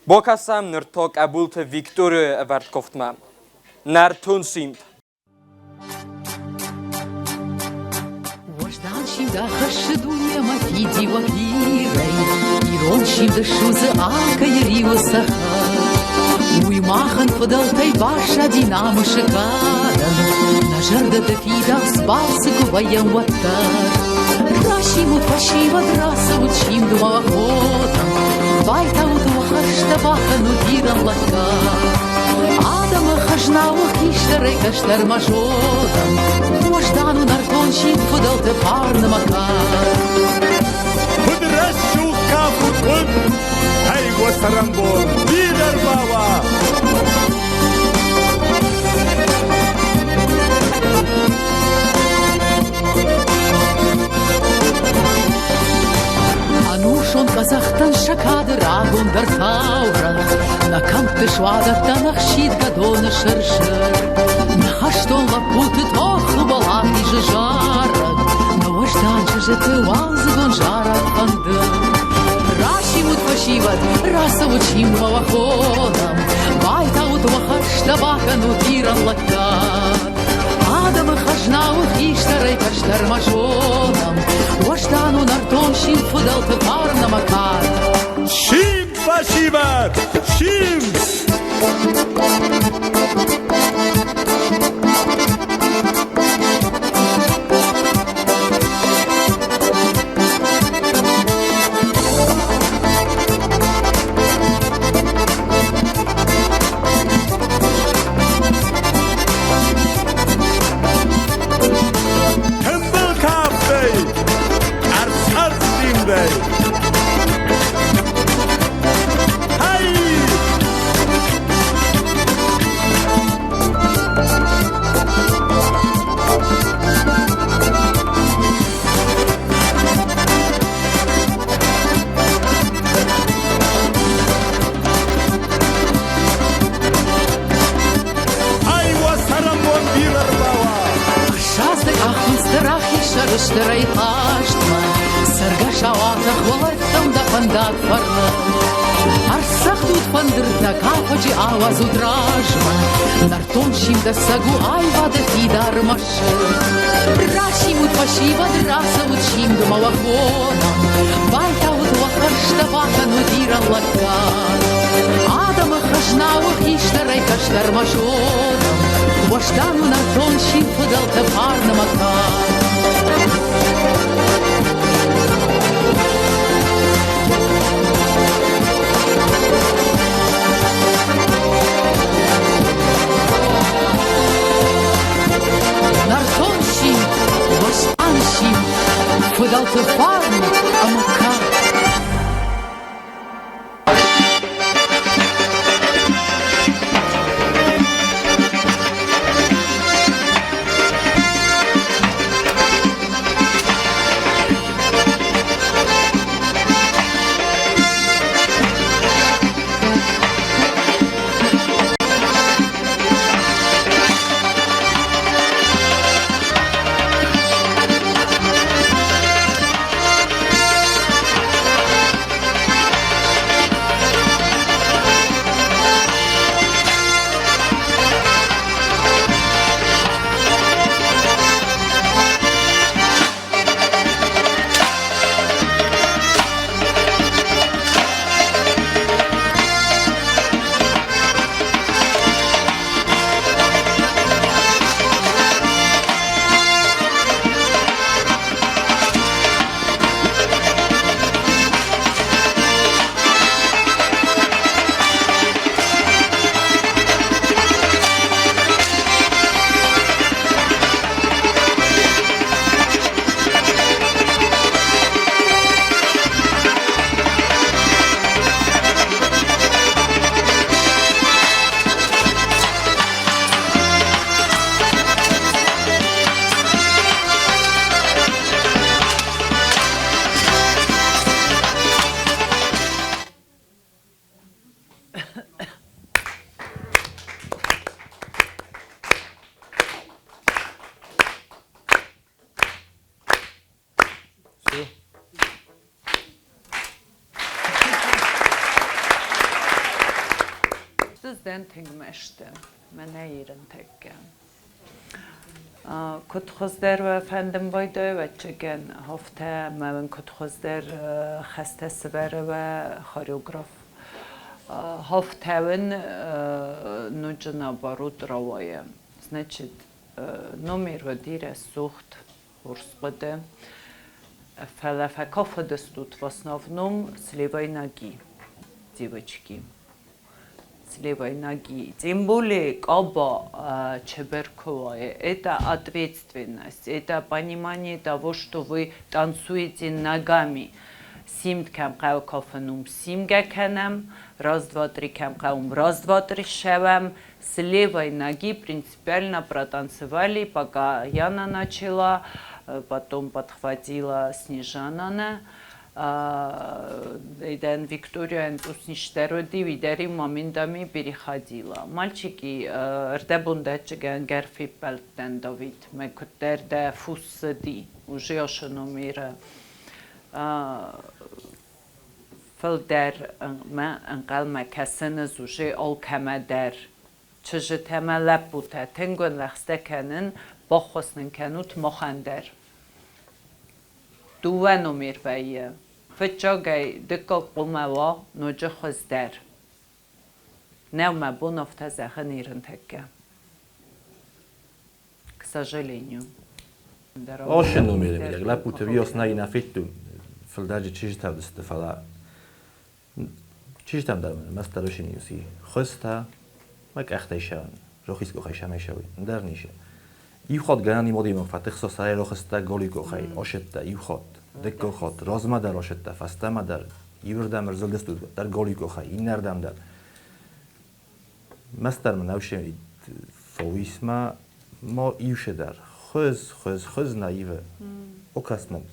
Бакӕсӕм ныр та Къӕбулты Викторияйы ӕвӕрд кофтмӕ. Нӕртон симд. Уӕздан симд ахӕссы дунемӕ фидиуӕг Ирӕй, Ирон симд ссудзы алкӕйы риуы цӕхӕр. Уый махӕн фыдӕлтӕй баззади намысы кадӕн, Нӕ зӕрдӕты фидауц балцы куы вӕййӕм, уӕддӕр. Расимут, фӕсивӕд, рацӕут симдмӕ охотӕм, Байтаут уӕ хӕстӕ, бакӕнут Ирӕн лӕггад. Адӕмы хӕзна у хистӕрӕй кӕстӕрмӕ зонӕм, Уӕздан у нӕртон симд фыдӕлты фарны мӕ кад. Куыд рӕсугъд кафут уым, ӕй уӕ цӕрӕнбон бирӕ рбауа! Ӕнусон къӕдзӕхтӕн сӕ кады рагондӕр таурӕгъ, Нӕ кӕмтты суадӕттӕн ӕхсидгӕ доны сыр-сыр. Нӕ хӕстон лӕппуты тохы уӕлахизы зарӕг, Нӕ уӕздан чызджыты уалдзыгон зарӕг фӕндыр. Расимут, фӕсивӕд, рацӕут симдмӕ уӕ хонӕм, Байтаут уӕ хӕстӕ, бакӕнут Ирӕн лӕггад. Адӕмы хӕзна у хистӕрӕй кӕстӕрмӕ зонӕм, Уӕздан у нӕртон симд фыдӕлты фарн ӕмӕ кад. Симд, фӕсивӕд, симд! Тымбыл кафтӕй, ӕрц-ӕрц симдӕй. Рацыдтӕ рахиз сӕрыстырӕй хъазтмӕ, Цӕргӕсау атӕх уӕлӕрвтӕм дӕ фӕндаг фӕрны. Ӕрцӕгъдут фӕндыртӕ, кафӕджы ауадзут размӕ, Нӕртон симдӕссӕг у аивады фидар мӕсыг. Расимут фӕсивӕд, рацӕут симдмӕ уӕ хонӕм, Байтаут уӕ хӕрзтӕ, бакӕнут ирӕн лӕггад. Адӕмы хӕзна у хистӕрӕй кӕстӕрмӕ зонӕм, Уӕздан у нӕртон симд фыдӕлты фарны мӕ кад. Нӕртон симд, уӕздан симд, фыдӕлты фарн ӕмӕ кад. Ӕз дӕн тынг мӕсты, мӕнӕ ирынтӕккӕ. Куыд хуыздӕр уӕ фӕндын байдайы, ӕвӕццӕгӕн, афтӕ ӕмӕ уын куыд хуыздӕр хӕстӕ сывӕры уӕ хореограф. Афтӕ уын ноджы наоборот рауайы. Значит, номер уыди рӕсугъд, хорз хъуыды. Фӕлӕ фӕкафыдыстут в основном с левой ноги, девочки. С левой ноги. Тем более каба чеберкуае. Это ответственность, это понимание того, что вы танцуете ногами. Симд кӕм хъӕуы кафын, уым симгӕ кӕнӕм, раз, два, три кӕм хъӕуы, уым раз, два, три ссӕуӕм. С левой ноги принципиально протанцевали, пока Яна начала, потом подхватила Снежана. Эйден Виктория устничтероди видери моментами переходила. Мальчики рдебундачыган герфиппелттен Давид, ме куыддӕр дӕ фуссыди, уже ошы номеры фылдӕр мӕ ӕнхъӕлмӕ кӕсыныз уже алкӕмӕ дӕр. Чызджытӕ мӕ лӕппутӕ, тынг уын лӕгъстӕ кӕнын, баххуыс нын кӕнут махӕн дӕр. Дыууӕ номер вӕййы. Фыццагӕй дыккаг хъуамӕ уа ноджы хуыздӕр. Нӕу мӕ бон афтӕ зӕгъын ирынтӕккӕ. К сожалению. Ошы номеры мидӕг лӕппуты виос нӕй нӕ федтон. Фылдӕрджы чызджытӕ уыдысты, фӕлӕ чызджытӕм дӕр мын мӕстӕр ысин хуызтӕ мӕ къӕхтӕй сӕуын, рохис къухӕй сӕмӕй сӕуын, ӕндӕр ницы. Иу хатт гӕнӕн имодимӕ фӕтыхсо сӕй рохыстӕ голи къухӕй, ошедта иу хатт, дыккаг хатт, размӕ дӕр ошедта, фӕстӕмӕ дӕр, иуырдӕм ӕрзылдыстут дӕр голи къухӕй, иннӕрдӕм дӕр. Мӕстӕр мын ӕвсе фоуисмӕ ма иуше дӕр. Хуыз, хуыз, хуыз нӕ ивы. Окас мӕм.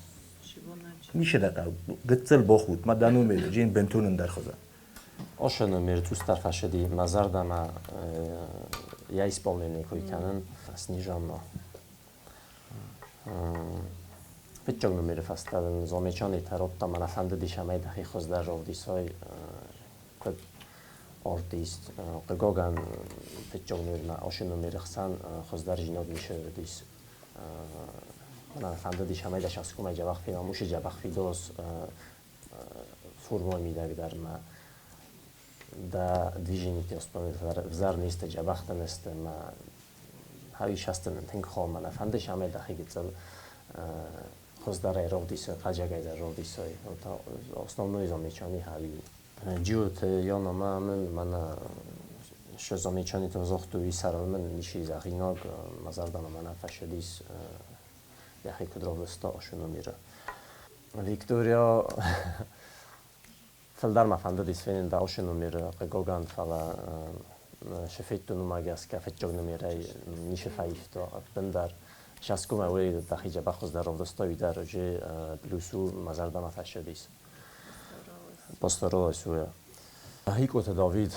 Нише дӕ гыццыл бохут, ма дӕ номер, джин бентон ӕндӕр хуызӕн. Ошы номер цъусдӕр фӕсыди мӕ зӕрдӕмӕ йӕ исполнение куы кӕнын Снежанна. Фыццаг номеры фӕстӕ дын Зомечани тародта, мӕнӕ фӕндыдис ӕмӕ дӕхи хуыздӕр равдисай куыд артист. Хъыгагӕн, фыццаг номермӕ ацы номеры хсӕн хуыздӕр зинад ницы уыдис. Мӕнӕ фӕндыдис ӕмӕ дӕ саскомӕй дзӕбӕх фенӕм, уыцы дзӕбӕх фидоз формӕйы мидӕг дӕр мӕ дӕ движенити взар нисты дзӕбӕхтӕ несты мӕ хави шастын тынг хо мӕнӕ фӕндыдис ӕмӕ дӕхи гыццыл хуыздӕрӕй равдисай, хъаджагӕй дӕр равдисай. Основной замечание хави. Джиоты Яна мӕ мын мӕнӕ ше замечаниты загътой сӕрыл мын ничи зӕгъинаг, мӕ зӕрдӕмӕ мӕнӕ фӕщыдис йӕхи куыд равдыста ашы номеры. Виктория фылдӕр мӕ фӕндыдис фенын дӕ ашы номеры, хъыгагӕн, фӕлӕ шы федтон уымӕ гӕсгӕ фыццаг номерӕй ницы фӕивта ӕппындӕр. Шаскомӕ уый дӕхи дзӕбӕх хуыздӕр равдыста, уый дӕр уже плюс у, мӕ зӕрдӕмӕ фӕщыдис. Постаралась уый. Хикъоты Давид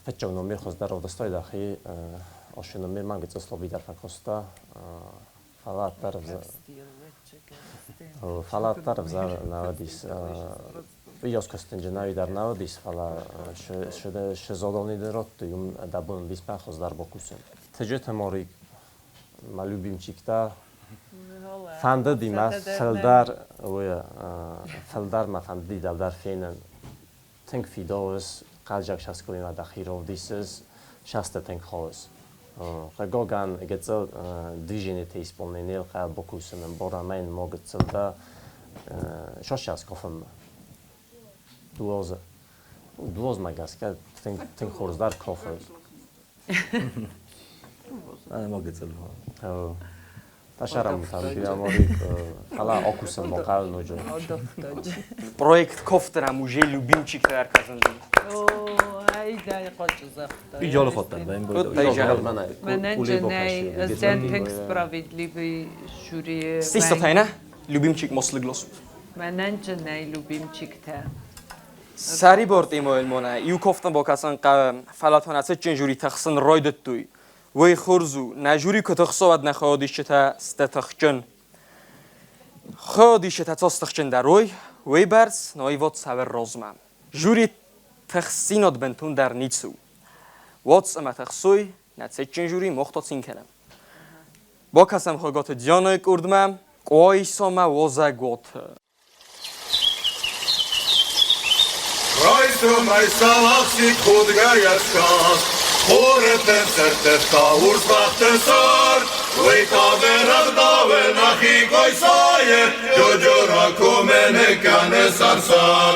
фыццаг номер хуыздӕр равдыстай дӕхи, ашы номер ма гыццыл слабидӕр фӕкодта, фӕлӕ ӕддӕр ӕвзӕр нӕ уыдис. Уыйас куыстынджы нӕуи дӕр нӕ уыдис, фӕлӕ шы задание дын радтой, уым дӕ бон уыдис мӕ хуыздӕр бакусын. Тыджыты Марик, мӕ любимчиктӕ, фӕндыди мӕ фылдӕр, уый фылдӕр мӕ фӕндыди дӕлдӕр фенын. Тынг фидауыс, хъӕлдзӕг саскоимӕ дӕхи равдисыс, шасты тынг хъӕуыс. Хъыгагӕн, гыццыл движениеты исполнениел хъӕуы бакусын, ӕмбарӕм ма гыццыл дӕ шашас кафынмӕ. Дуозы. Дуозмӕ гӕсгӕ тынг хорз дӕр кафы. Ма гыццыл. Ташарам бирӕ фӕлӕ акусын ма хъӕуы ноджы. Проект кофтера уже любимчик ӕрказынди. Идеально хаттан, Менеджер тынг справедливый жюри. Sista тайна любимчик мослыглос. Мӕнӕн нӕй любимчиктӕ. Сариборт имоэл мона иу кофтан бокасан қа фалатон ацычын жюри тахсын ройдыдтой. Уый хорз у, нӕ жюри куы тыхсовад нӕ хаодисчытӕ стӕ тыхджын. Хаодисчытӕ цос тыхджын дӕр уый, уый бӕрц ноивод цавӕр розмӕ. Жюри тыхсинод бынтон дӕр ницы у. Уоц ӕмӕ тыхсой, нӕ цытджын жюри мохто цин кӕнӕм. Бакӕсӕм Хуыгаты Дианайы къордмӕ, Къуайсамӕ уазӕгуаты. Райсомӕй сӕлахсид худгӕйӕ скаст, Хуры тын сӕрттывта урс бӕхты сӕр. Уый кавер ӕгъдауы нӕхи Къуайсайы, Джоджора комы ныккӕны сӕр-сӕр.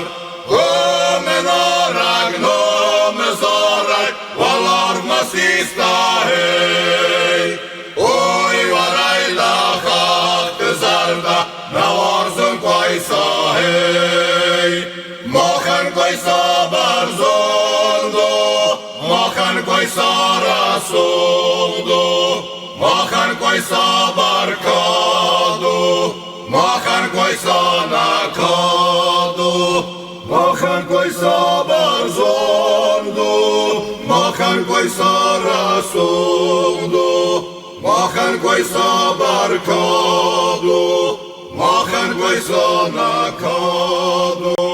Комы нарӕг номы зарӕг уӕларвмӕ систа, ей. Ой, уӕрӕйдӕ хӕхты зӕрдӕ, нӕ уарзын Къуайса, ей. Махӕн Къуайса бӕрзонд у, махӕн Къуайса рӕсугъд у, махӕн Къуайса бӕркад у, махӕн Къуайса нӕ кад у. Махӕн Къуайса бӕрзонд у, махӕн Къуайса рӕсугъд у, махӕн Къуайса бӕркад у, махӕн Къуайса нӕ кад у.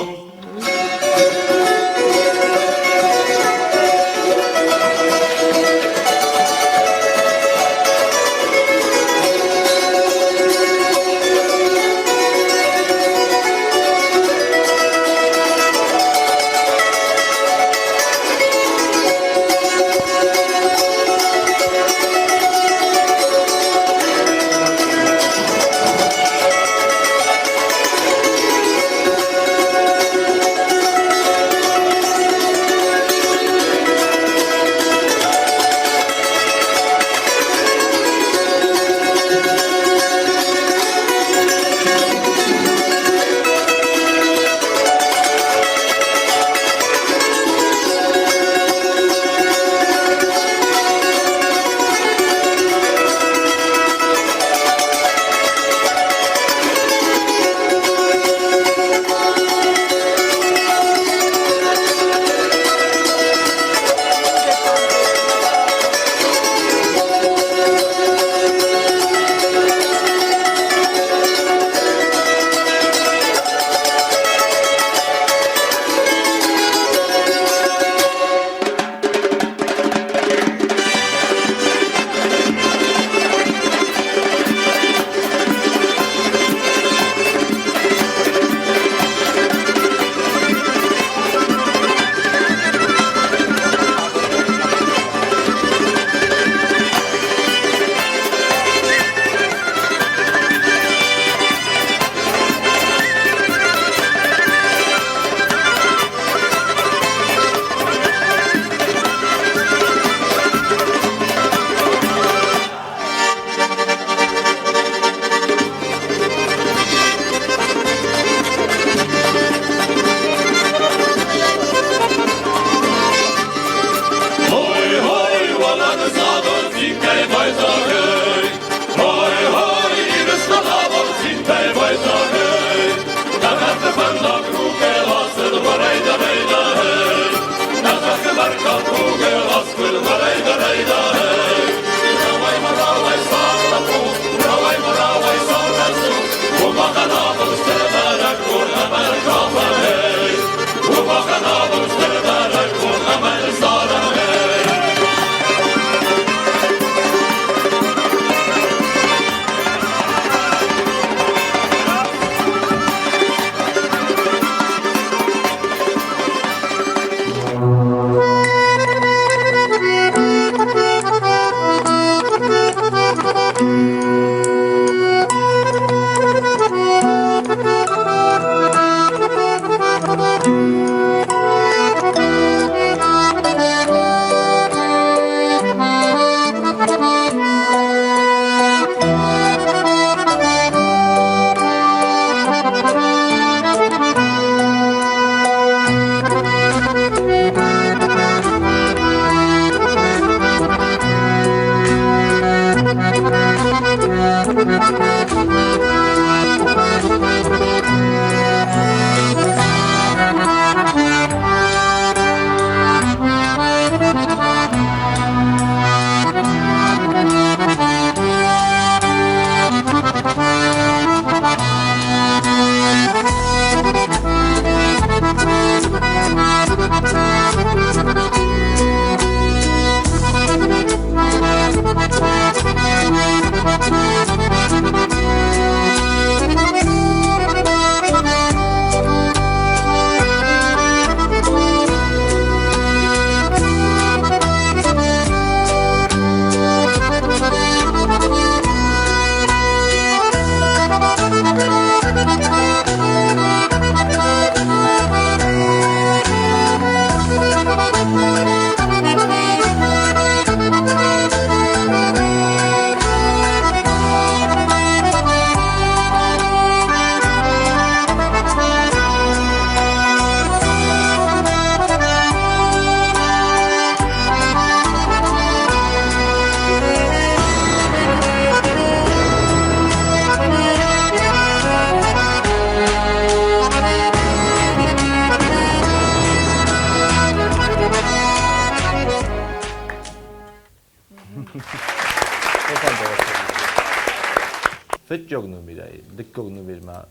Фыццаг номерӕй дыккаг номермӕ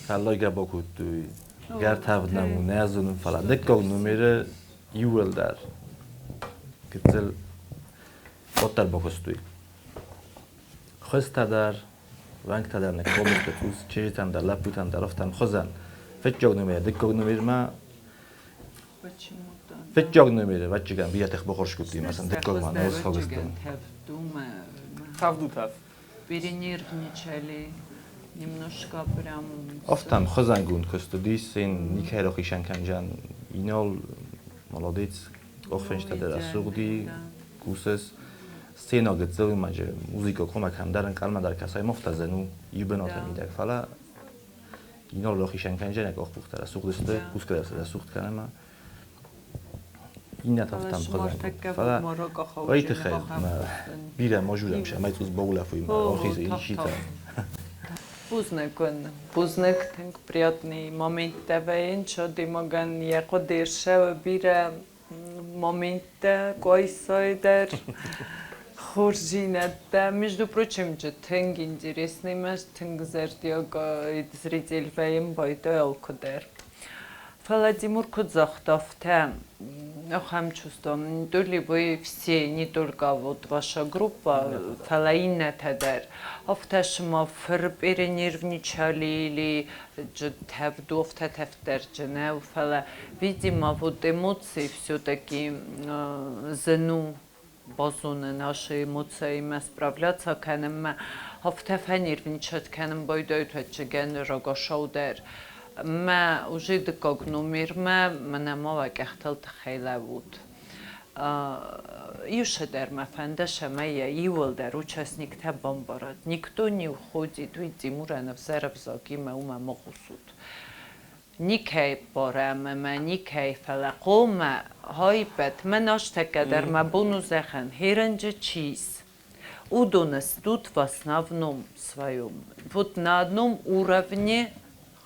фӕллайгӕ бакодтой, гӕртавд нӕм у, нӕ зонын, фӕлӕ дыккаг номеры иууылдӕр гыццыл къаддӕр бакуыстой. Хуызтӕ дӕр, уӕнгтӕ дӕр ныккомысты цъус, чызджытӕн дӕр, лӕппутӕн дӕр афтӕ ӕмхуызӕн. Фыццаг номерӕй дыккаг номермӕ Фыццаг номеры ӕвӕццӕгӕн бирӕтӕ бахорз кодтой ӕмӕ сын дыккагмӕ нал сфӕлдыстон. Тӕвд у тӕф. Перенервничали немножко прям. Афтӕ ӕмхуызӕнгонд куыст уыдис, сын никӕй рахицӕн кӕндзӕн. Инал молодец, къухфинстӕ дӕр рӕсугъди, кусыс. Сцена гыццыл маджы музыка комӕ кӕмдӕр ӕнхъӕлмӕ дӕр кӕсай мафтӕ у иу бынаты мидӕг, фӕлӕ Инал рахицӕн кӕндзӕн къухбухтӕ рӕсугъд сты, кусгӕ дӕр сӕ рӕсугъд кӕнӕм. Иннӕтӕ афтӕ ӕмхуызӕн. Фӕлӕ уый тыххӕй бирӕ ма журӕм сӕ, мӕ цъус баулӕфой ма рахизы исчитӕ. Бузныг уын. Бузныг, тынг приятный моменттӕ вӕййынц адӕймагӕн йӕ хъуыды ссӕуы бирӕ моменттӕ Къуайсайы дӕр хорздзинӕдтӕ. Между прочим, тынг интересный мӕ тынг зӕрдиаг зритель вӕййын байдайы алкуыдӕр. Фӕлӕ Тимур куыд загъта, афтӕ ахӕм чувство, то ли вы все, не только вот ваша группа, фӕлӕ иннӕтӕ дӕр, афтӕ сыма фыр перенервничали или тӕвд афтӕ тӕвддӕрджы нӕу, фӕлӕ, видимо, вот эмоции все-таки зын у базонын, ашы эмоцияимӕ справляться кӕнынмӕ. Афтӕ фӕнервничать кӕнын байдайут чыгӕн рагашау дӕр. Мӕ уже дыккаг номермӕ мӕнӕ ма уӕ къӕхтыл тыххӕй лӕуут. Иу дӕр мӕ фӕнды, цӕмӕй йӕ иууылдӕр участниктӕ бамбарат. Никто не уходит, уый Тимурӕн ӕвзӕр ӕвзагимӕ уымӕ ма хъусут. Никӕй барӕм ӕмӕ никӕй, фӕлӕ хъомӕ хайбӕт мӕн азтӕккӕ дӕр мӕ бон у зӕгъӕн, херӕнджы чи ис, уыдон стут в основном своем, вот на одном уровне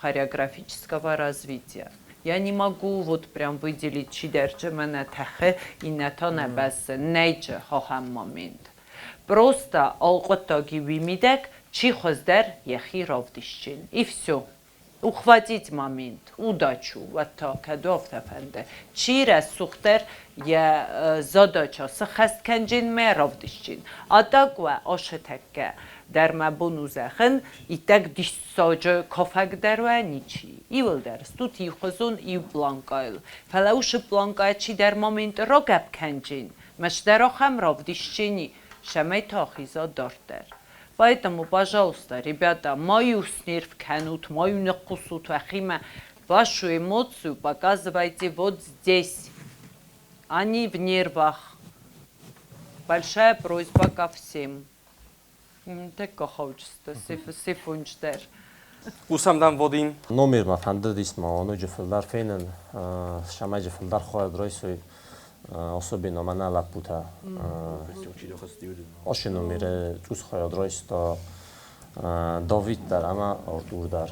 хореографического развития. Я не могу вот прям выделить чидӕрджы мӕнӕ тӕхы, иннӕ та нӕ бӕссы, нӕйджы ахӕм момент. Просто алхъуыддаги уый мидӕг, чи хуыздӕр йӕхи равдисджын. И все. Ухватить момент, удачу, уӕд та кӕд афтӕ фӕнды. Чи рӕсугъддӕр йӕ задача сыххӕст кӕнджынмӕ равдисджын. А так уӕ ашы тӕккӕ дӕр мӕ бон у зӕгъын, иттӕг диссаджы кафӕг дӕр уӕ ничи. Иуылдӕр стут иухуызон иу планкӕйыл. Фӕлӕ уышы планкӕйӕ чидӕр моменты рагӕпп кӕнджын, мӕстдӕр ахӕм равдисджыни, цӕмӕй та ахиза дарддӕр. Поэтому, пожалуйста, ребята, мою снерв кӕнут, мою ныхъхъусут уӕхимӕ, вашу эмоцию показывайте вот здесь, а не в нервах. Большая просьба ко всем. Тӕккӕ хауджысты, сифундждӕр. Хъусӕм дӕм, Вадим. Номер мӕ фӕндыдис ма ноджы фылдӕр фенын, цӕмӕй фылдӕр хайад райсой. Особенно мӕнӕ лӕппутӕ. Оши номере цъус хайад райста Давид дӕр ӕмӕ Артур дӕр.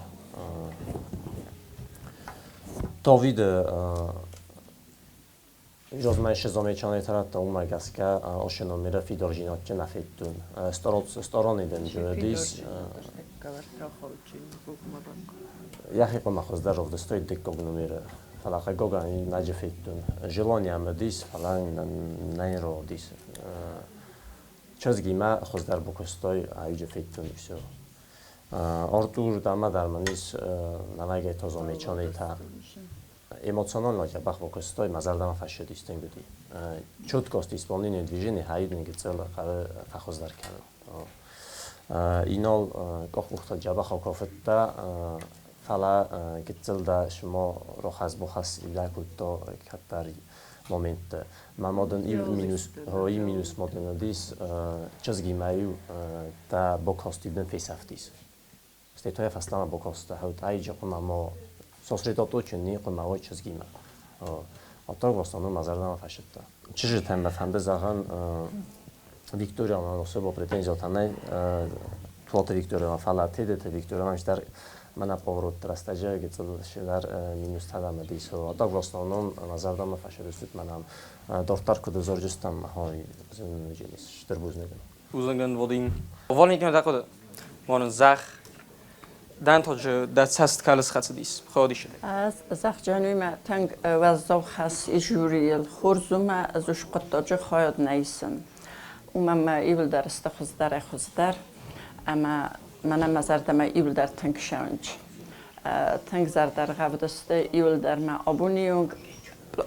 Давиды размӕ шы замечание радта, уымӕ гӕсгӕ оши номере фидаржинадджы нӕ федтон. Стороны дын жодис. Йӕхи хъуамӕ хуыздӕр равдыстой дыккаг номеры. Фӕлӕ хъыгагӕн нӕджы федтон. Желание мыдис, фӕлӕ нӕ родис. Чызгимӕ хуыздӕр бакуыстой, айджы федтон и всё. Артур дама дӕр мын ис навӕгӕй то замечание-тӕ. Эмоционально дзӕбӕх бакуыстой, мӕ зӕрдӕмӕ фӕщыдис тынг уыди. Четкость исполнения движений хайд гыццыл хъӕуы фӕхуыздӕр кӕнын. Инал къухтӕ дзӕбӕх акафыдта, фӕлӕ гыццыл дӕ шумо рохас-бохас илӕ кодта кӕддӕр моментты. Мӕ мадын иу минус, иу минус мадын уыдис, чызгимӕ-иу дӕ бакаст-иу дын фесӕфтис. Стӕй та йӕ фӕстӕмӕ бакастӕ, хӕут айджы хъуымӕ ма сосредоточен хъуымӕ уой чызгимӕ. А так в основном мӕ зӕрдӕмӕ фӕщыдта. Чызджытӕн мӕ фӕнды зӕгъын, Викториямӕ особо претензиятӕ нӕй, Туаты Викториямӕ, фӕлӕ Тедеты Викториямӕ дӕр мӕнӕ поворот рӕстӕджы гыццыл дӕр минустӕ дӕм уыдис. А так в основном мӕ зӕрдӕмӕ фӕщыдыстут мӕнӕн. Дарддӕр куыд ӕвзарджыстӕм, стыр бузныг. Бузныг Вадим. Валентина дӕ Мон зӕх дӕнтоджы дӕ цӕст кӕлы схӕцыдис. Ходис. Ӕз зӕгъджӕн тынг уӕззау хӕс и жюрийыл. Хорз у мӕ ӕз уыцы хъуыддаджы хайад нӕ исын. Уымӕн мӕ иуылдӕр сты хуыздӕрӕй хуыздӕр ӕмӕ мӕнӕ мӕ зӕрдӕмӕ иуылдӕр тынг ссӕуынц. Тынг зӕрдӕргъӕвд сты иуылдӕр мӕ абоны онг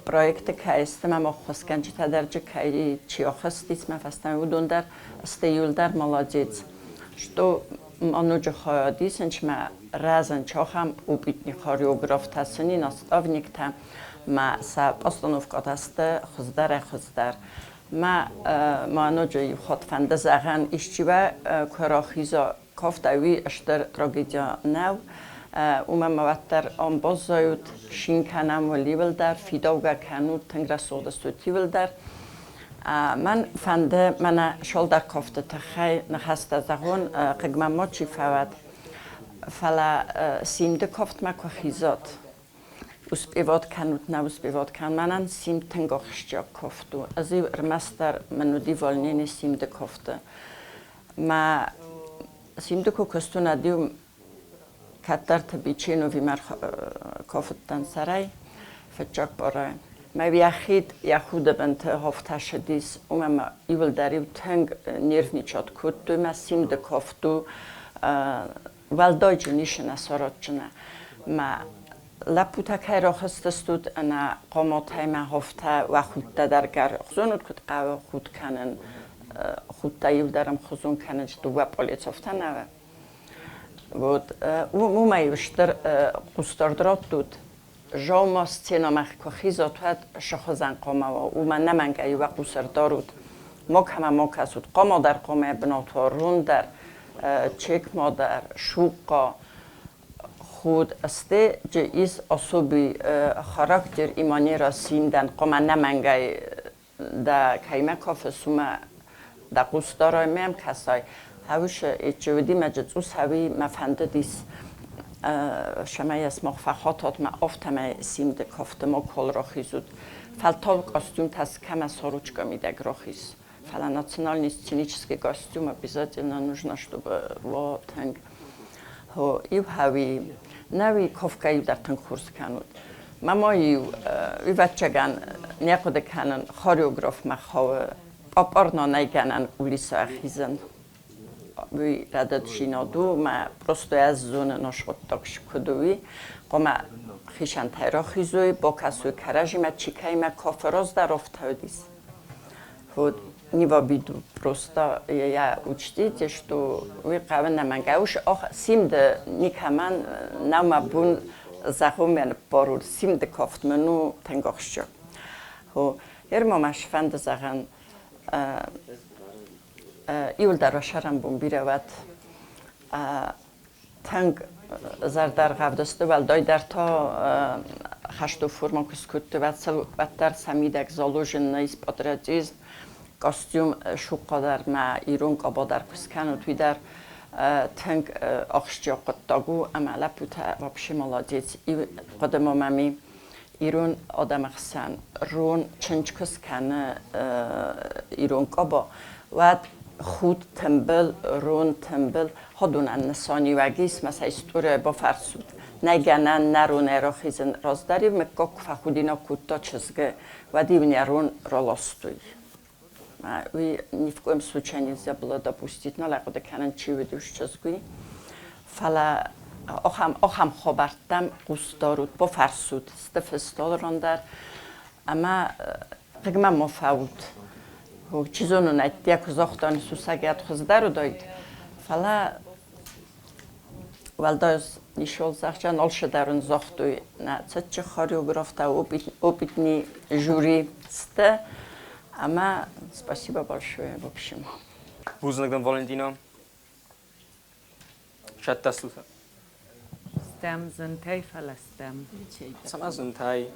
проекты кӕй сты, мӕ ӕххуысгӕнджытӕ дӕр кӕй чи ахызтис мӕ фӕстӕмӕ, уыдон дӕр сты иуылдӕр молодец. Что ма ноджы хайад исынц мӕ рӕзын ахӕм опытный хореографтӕ сын и наставниктӕ мӕ сӕ постановкӕтӕ сты хуыздӕрӕй хуыздӕр. Мӕ ма ноджы иу хатт фӕнды зӕгъӕн, исчи уӕ куы рахиза кафт, уый стыр трагедия нӕу. Уымӕн ма уӕддӕр ам баззайут, шин кӕнӕм уыл иуылдӕр, фидаугӕ кӕнут, тынг рӕсугъд стут иуылдӕр. Мӕн фӕнды мӕнӕ шалдар кафты тыххӕй ныхӕстӕ зӕгъон, хъыг мӕ мачи фӕуӕд. Фӕлӕ симды кафтмӕ куы хизат, успевать кӕнут, нӕ успевать кӕнут, мӕнӕн симд тынг ахсджиаг кафт у. Ӕз-иу ӕрмӕстдӕр мын уыди волнение симды кафты. Мӕ симды куы куыстон, ӕд-иу кӕддӕрты Биченовимӕ кафыдтӕн сӕрӕй, фыццаг парӕй. Мӕ йӕхид йӕ худы бынты хафтӕсыдис, уымӕ мӕ иуылдӕр-иу тынг нервничать кодтой, мӕ симды кафт у уӕлдайджын ис ӕнӕ сарадджынӕ. Мӕ лӕппутӕ кӕй рахызтыстут ӕнӕ хъаматӕй мӕ хафтӕ уӕ худтӕ дӕр гӕр зонут, куыд хъӕуы худ кӕнын. Худтӕ иуылдӕр ӕмхуызон кӕнынц дыууӕ пъалецофтӕ нӕ. Вот уымӕй стыр хъусдард раттут. Жаума сценамӕ куы хизат, уӕд сыхуызӕн хъуамӕ уа. Уымӕ нӕмӕнгӕй уӕ хъус ӕрдарут. Макӕмӕ ма кӕсут. Хъама дӕр хъуамӕ бынат уа, рон дӕр, чекма дӕр, шухъа, худ. Сты джы ис особый характер и манера симдӕн. Хъуамӕ нӕмӕнгӕй дӕ кӕимӕ кафыс, уымӕ дӕ хъус дарай, мӕм кӕсай. Хӕуысы иччы мӕ джы цъус хӕуи мӕ фӕндыдис, цӕмӕй смах фӕхатат мӕ афтӕмӕй симды кафты макуал рахизут. Фӕлтау костюмтӕ скӕмӕ сорочка мидӕг рахиз. Фӕлӕ национальный сценический костюм обязательно нужно, чтобы уа тынг. Хо иу хӕуи нӕуи кафгӕ иу дӕр тынг хорз кӕнут. Мама-иу ӕвӕццӕгӕн не хъуыды кӕнын, хореографмӕ хъӕуы пъапъарна нӕй гӕнӕн кулисы ахизын. Уый рӕдыддзинад у, мӕ просто ӕз зонын аскъуыддаг куыд у, уый. Хъуамӕ хицӕнтӕй рахизой, бакӕсой кӕрӕдзимӕ, чи кӕимӕ кафы, раздӕр афтӕ уыдис. Вот не в обиду, просто я учтите, что уый хъӕуы нӕмӕнгӕй. Уш ох симды никӕмӕн нӕу мӕ бон зӕгъон мӕ ныппарут, симды кафт мын у тынг ахсджиаг. Хо, ер ма мӕ сфӕнды зӕгъын, иуылдӕр уӕ сӕрӕнбон бирӕ уӕд. Тынг зӕрдӕргъӕвд сты, уӕлдайдӕр та хӕстон формӕ куы скодтой, уӕддӕр сӕ мидӕг заложен нӕ патриотизм, костюм шухъа дӕр ма ирон къаба дӕр куы скӕнут, уый дӕр тынг ахсджиаг хъуыддаг у, ӕмӕ лӕппутӕ вообще молодец. Хъуыды ма мӕм и, ирон адӕмы хсӕн рон чындз куы скӕны ирон къаба, уӕд худ тымбыл, рон тымбыл, ходунӕн нысаниуӕг ис, мӕ сӕ историяйы бафӕрсут. Нӕй гӕнӕн нӕ ронӕй рахизын. Раздӕр-иу мыггаг куы фӕхудинаг кодта чызгы, уӕд-иу нӕ рон раластой. Уый ни в коем случае нельзя было допустить, нал ахъуыды кӕнын, чи уыд уыцы чызг, уый. Фӕлӕ ахӕм, ахӕм хабӕрттӕм хъус дарут, бафӕрсут сты фесталрон дӕр ӕмӕ хъыгмӕ ма фӕут. Чи зоны, ӕддейӕ куы загътон, сусӕгад хуыздӕр уыдаид, фӕлӕ уӕлдай ничиуал загъта, алчидӕр ын загътой, нӕ цытджын хореографтӕ, опытный жюри сты, ӕмӕ спасибо большое, в общем. Бузныг дын, Валентина. Сӕттӕ стут? Стӕм зынтӕй, фӕлӕ стӕм. Цӕмӕ зынтӕй?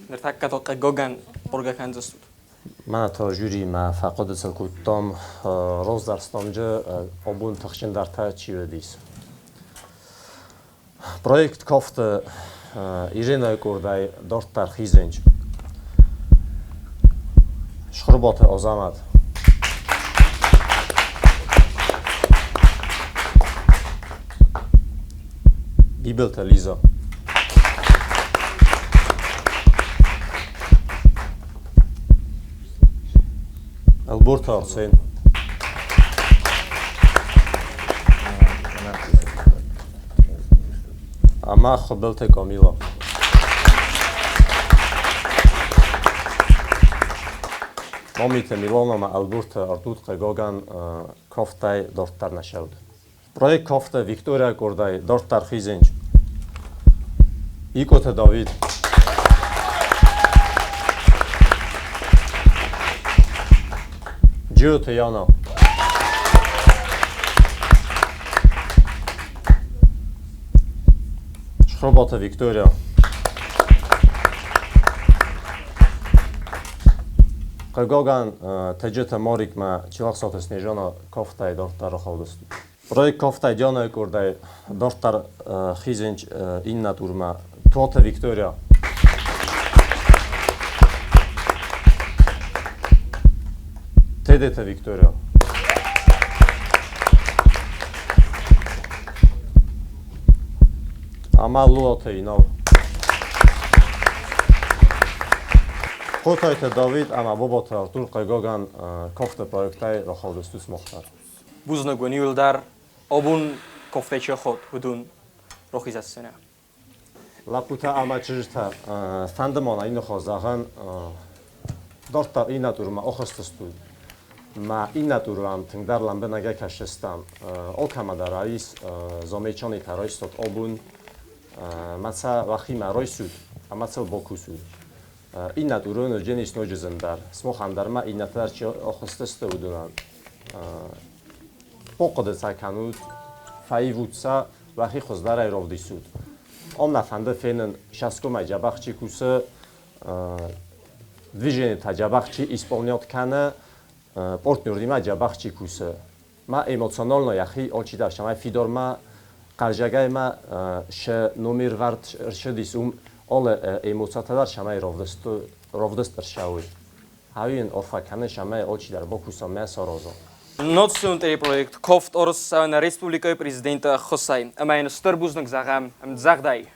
Ныртӕккӕ то хъыггогӕн хъуыргӕ кӕндзыстут. Мӕнӕ то жюримӕ фӕхъуыды сыл кодтам, раздӕр абон тыхджындӕртӕ чи уыдис. Проект кафты Иринайы къордӕй дарддӕр хизынч. Шхурбаты Азамат. Бибылты Лиза. Ӕлборты Арсен. Ӕмӕ Хуыбылты Камила. Мамиты Милан ӕмӕ Ӕлборты Артур хъыгагӕн кафтӕй дарддӕр нӕ сӕуд. Проект кафты Виктория къордӕй дарддӕр хизынч. Икъоты Давид. Джиоты Яна. Шхробаты Виктория. Хъыгагӕн, Тӕджыты Марикмӕ Чилӕхсаты Снежана кафтӕй дарддӕр рахаудысты. Проект кафтӕй Дианайы къордӕй дарддӕр хизынч иннӕ турмӕ. Туаты Виктория. Тедеты Виктория. Ӕмӕ Лулаты Инал. Хъотайты Давид ӕмӕ Боботы Артур хъыгагӕн кафты проектӕй рахаудысты мах дӕр. Бузныг уын иуылдӕр абон кофтӕй чи аход, уыдон рохизӕссынӕ. Лӕппутӕ ӕмӕ чызджытӕ, фӕнды ма нӕ ныхас зӕгъӕн, дарддӕр иннӕ турмӕ ахызтыстут. Мӕ иннӕ турӕм тынгдӕр лӕмбынӕгӕй кӕсдзыстӕм. Алкӕмӕ дӕр ис замечанитӕ райстат абон. Мӕ сӕ уӕхимӕ райсут ӕмӕ сыл бакусут. Иннӕ туры ныджын ис ноджы зындӕр. Смохӕн дӕр ма иннӕтӕ дӕр чи ахызтысты, уыдонӕн. Бахъуыды сӕ кӕнут, фӕивут сӕ, уӕхи хуыздӕрӕй равдисут. Ам нӕ фӕнды фенын, сӕскомӕй дзӕбӕх чи кусы, движение-тӕ дзӕбӕх чи исполнять кӕны, партнеримӕ дзӕбӕх чи кусы. Ма эмоционально йӕхи алчидӕр цӕмӕй фидармӕ хъазӕгӕй ма сӕ номервӕрд ӕрцыдис, уым алы эмоциятӕ дӕр цӕмӕй равдыст ӕрцӕуой. Хауин арфӕ кӕны, цӕмӕй алчидӕр бакуса мӕ сараза. Национ телепроект Кофт Орыс нӕ республикӕйы президенты ӕххуысӕй ӕмӕ йын стыр бузныг зӕгъӕм ӕмдзӕгъдӕй.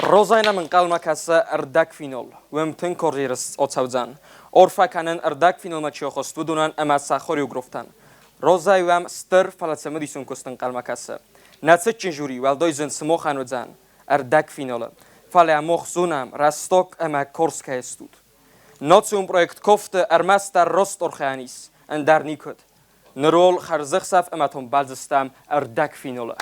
Розӕ нӕм ӕнхъӕлмӕ кӕсы ӕрдӕгфинал. Уым тынг хорз ерыс ацӕудзӕн. Арфӕ кӕнын ӕрдӕгфиналмӕ чи ахызт, уыдонӕн ӕмӕ сӕ хореографтӕн. Розӕ уӕм стыр, фӕлӕ цымыдисон куыст ӕнхъӕлмӕ кӕсы. Нӕ цытджын жюри уӕлдай зын сымахӕн уыдзӕн ӕрдӕгфиналы. Фӕлӕ мах зонӕм, рӕстӕг ӕмӕ карз кӕй стут. Национ проект Кофты ӕрмӕстдӕр раст архайӕн ис, ӕндӕр никуыд. Ныр уал хӕрзӕхсӕв ӕмӕ тон бӕлдзыстӕм ӕрдӕгфиналы.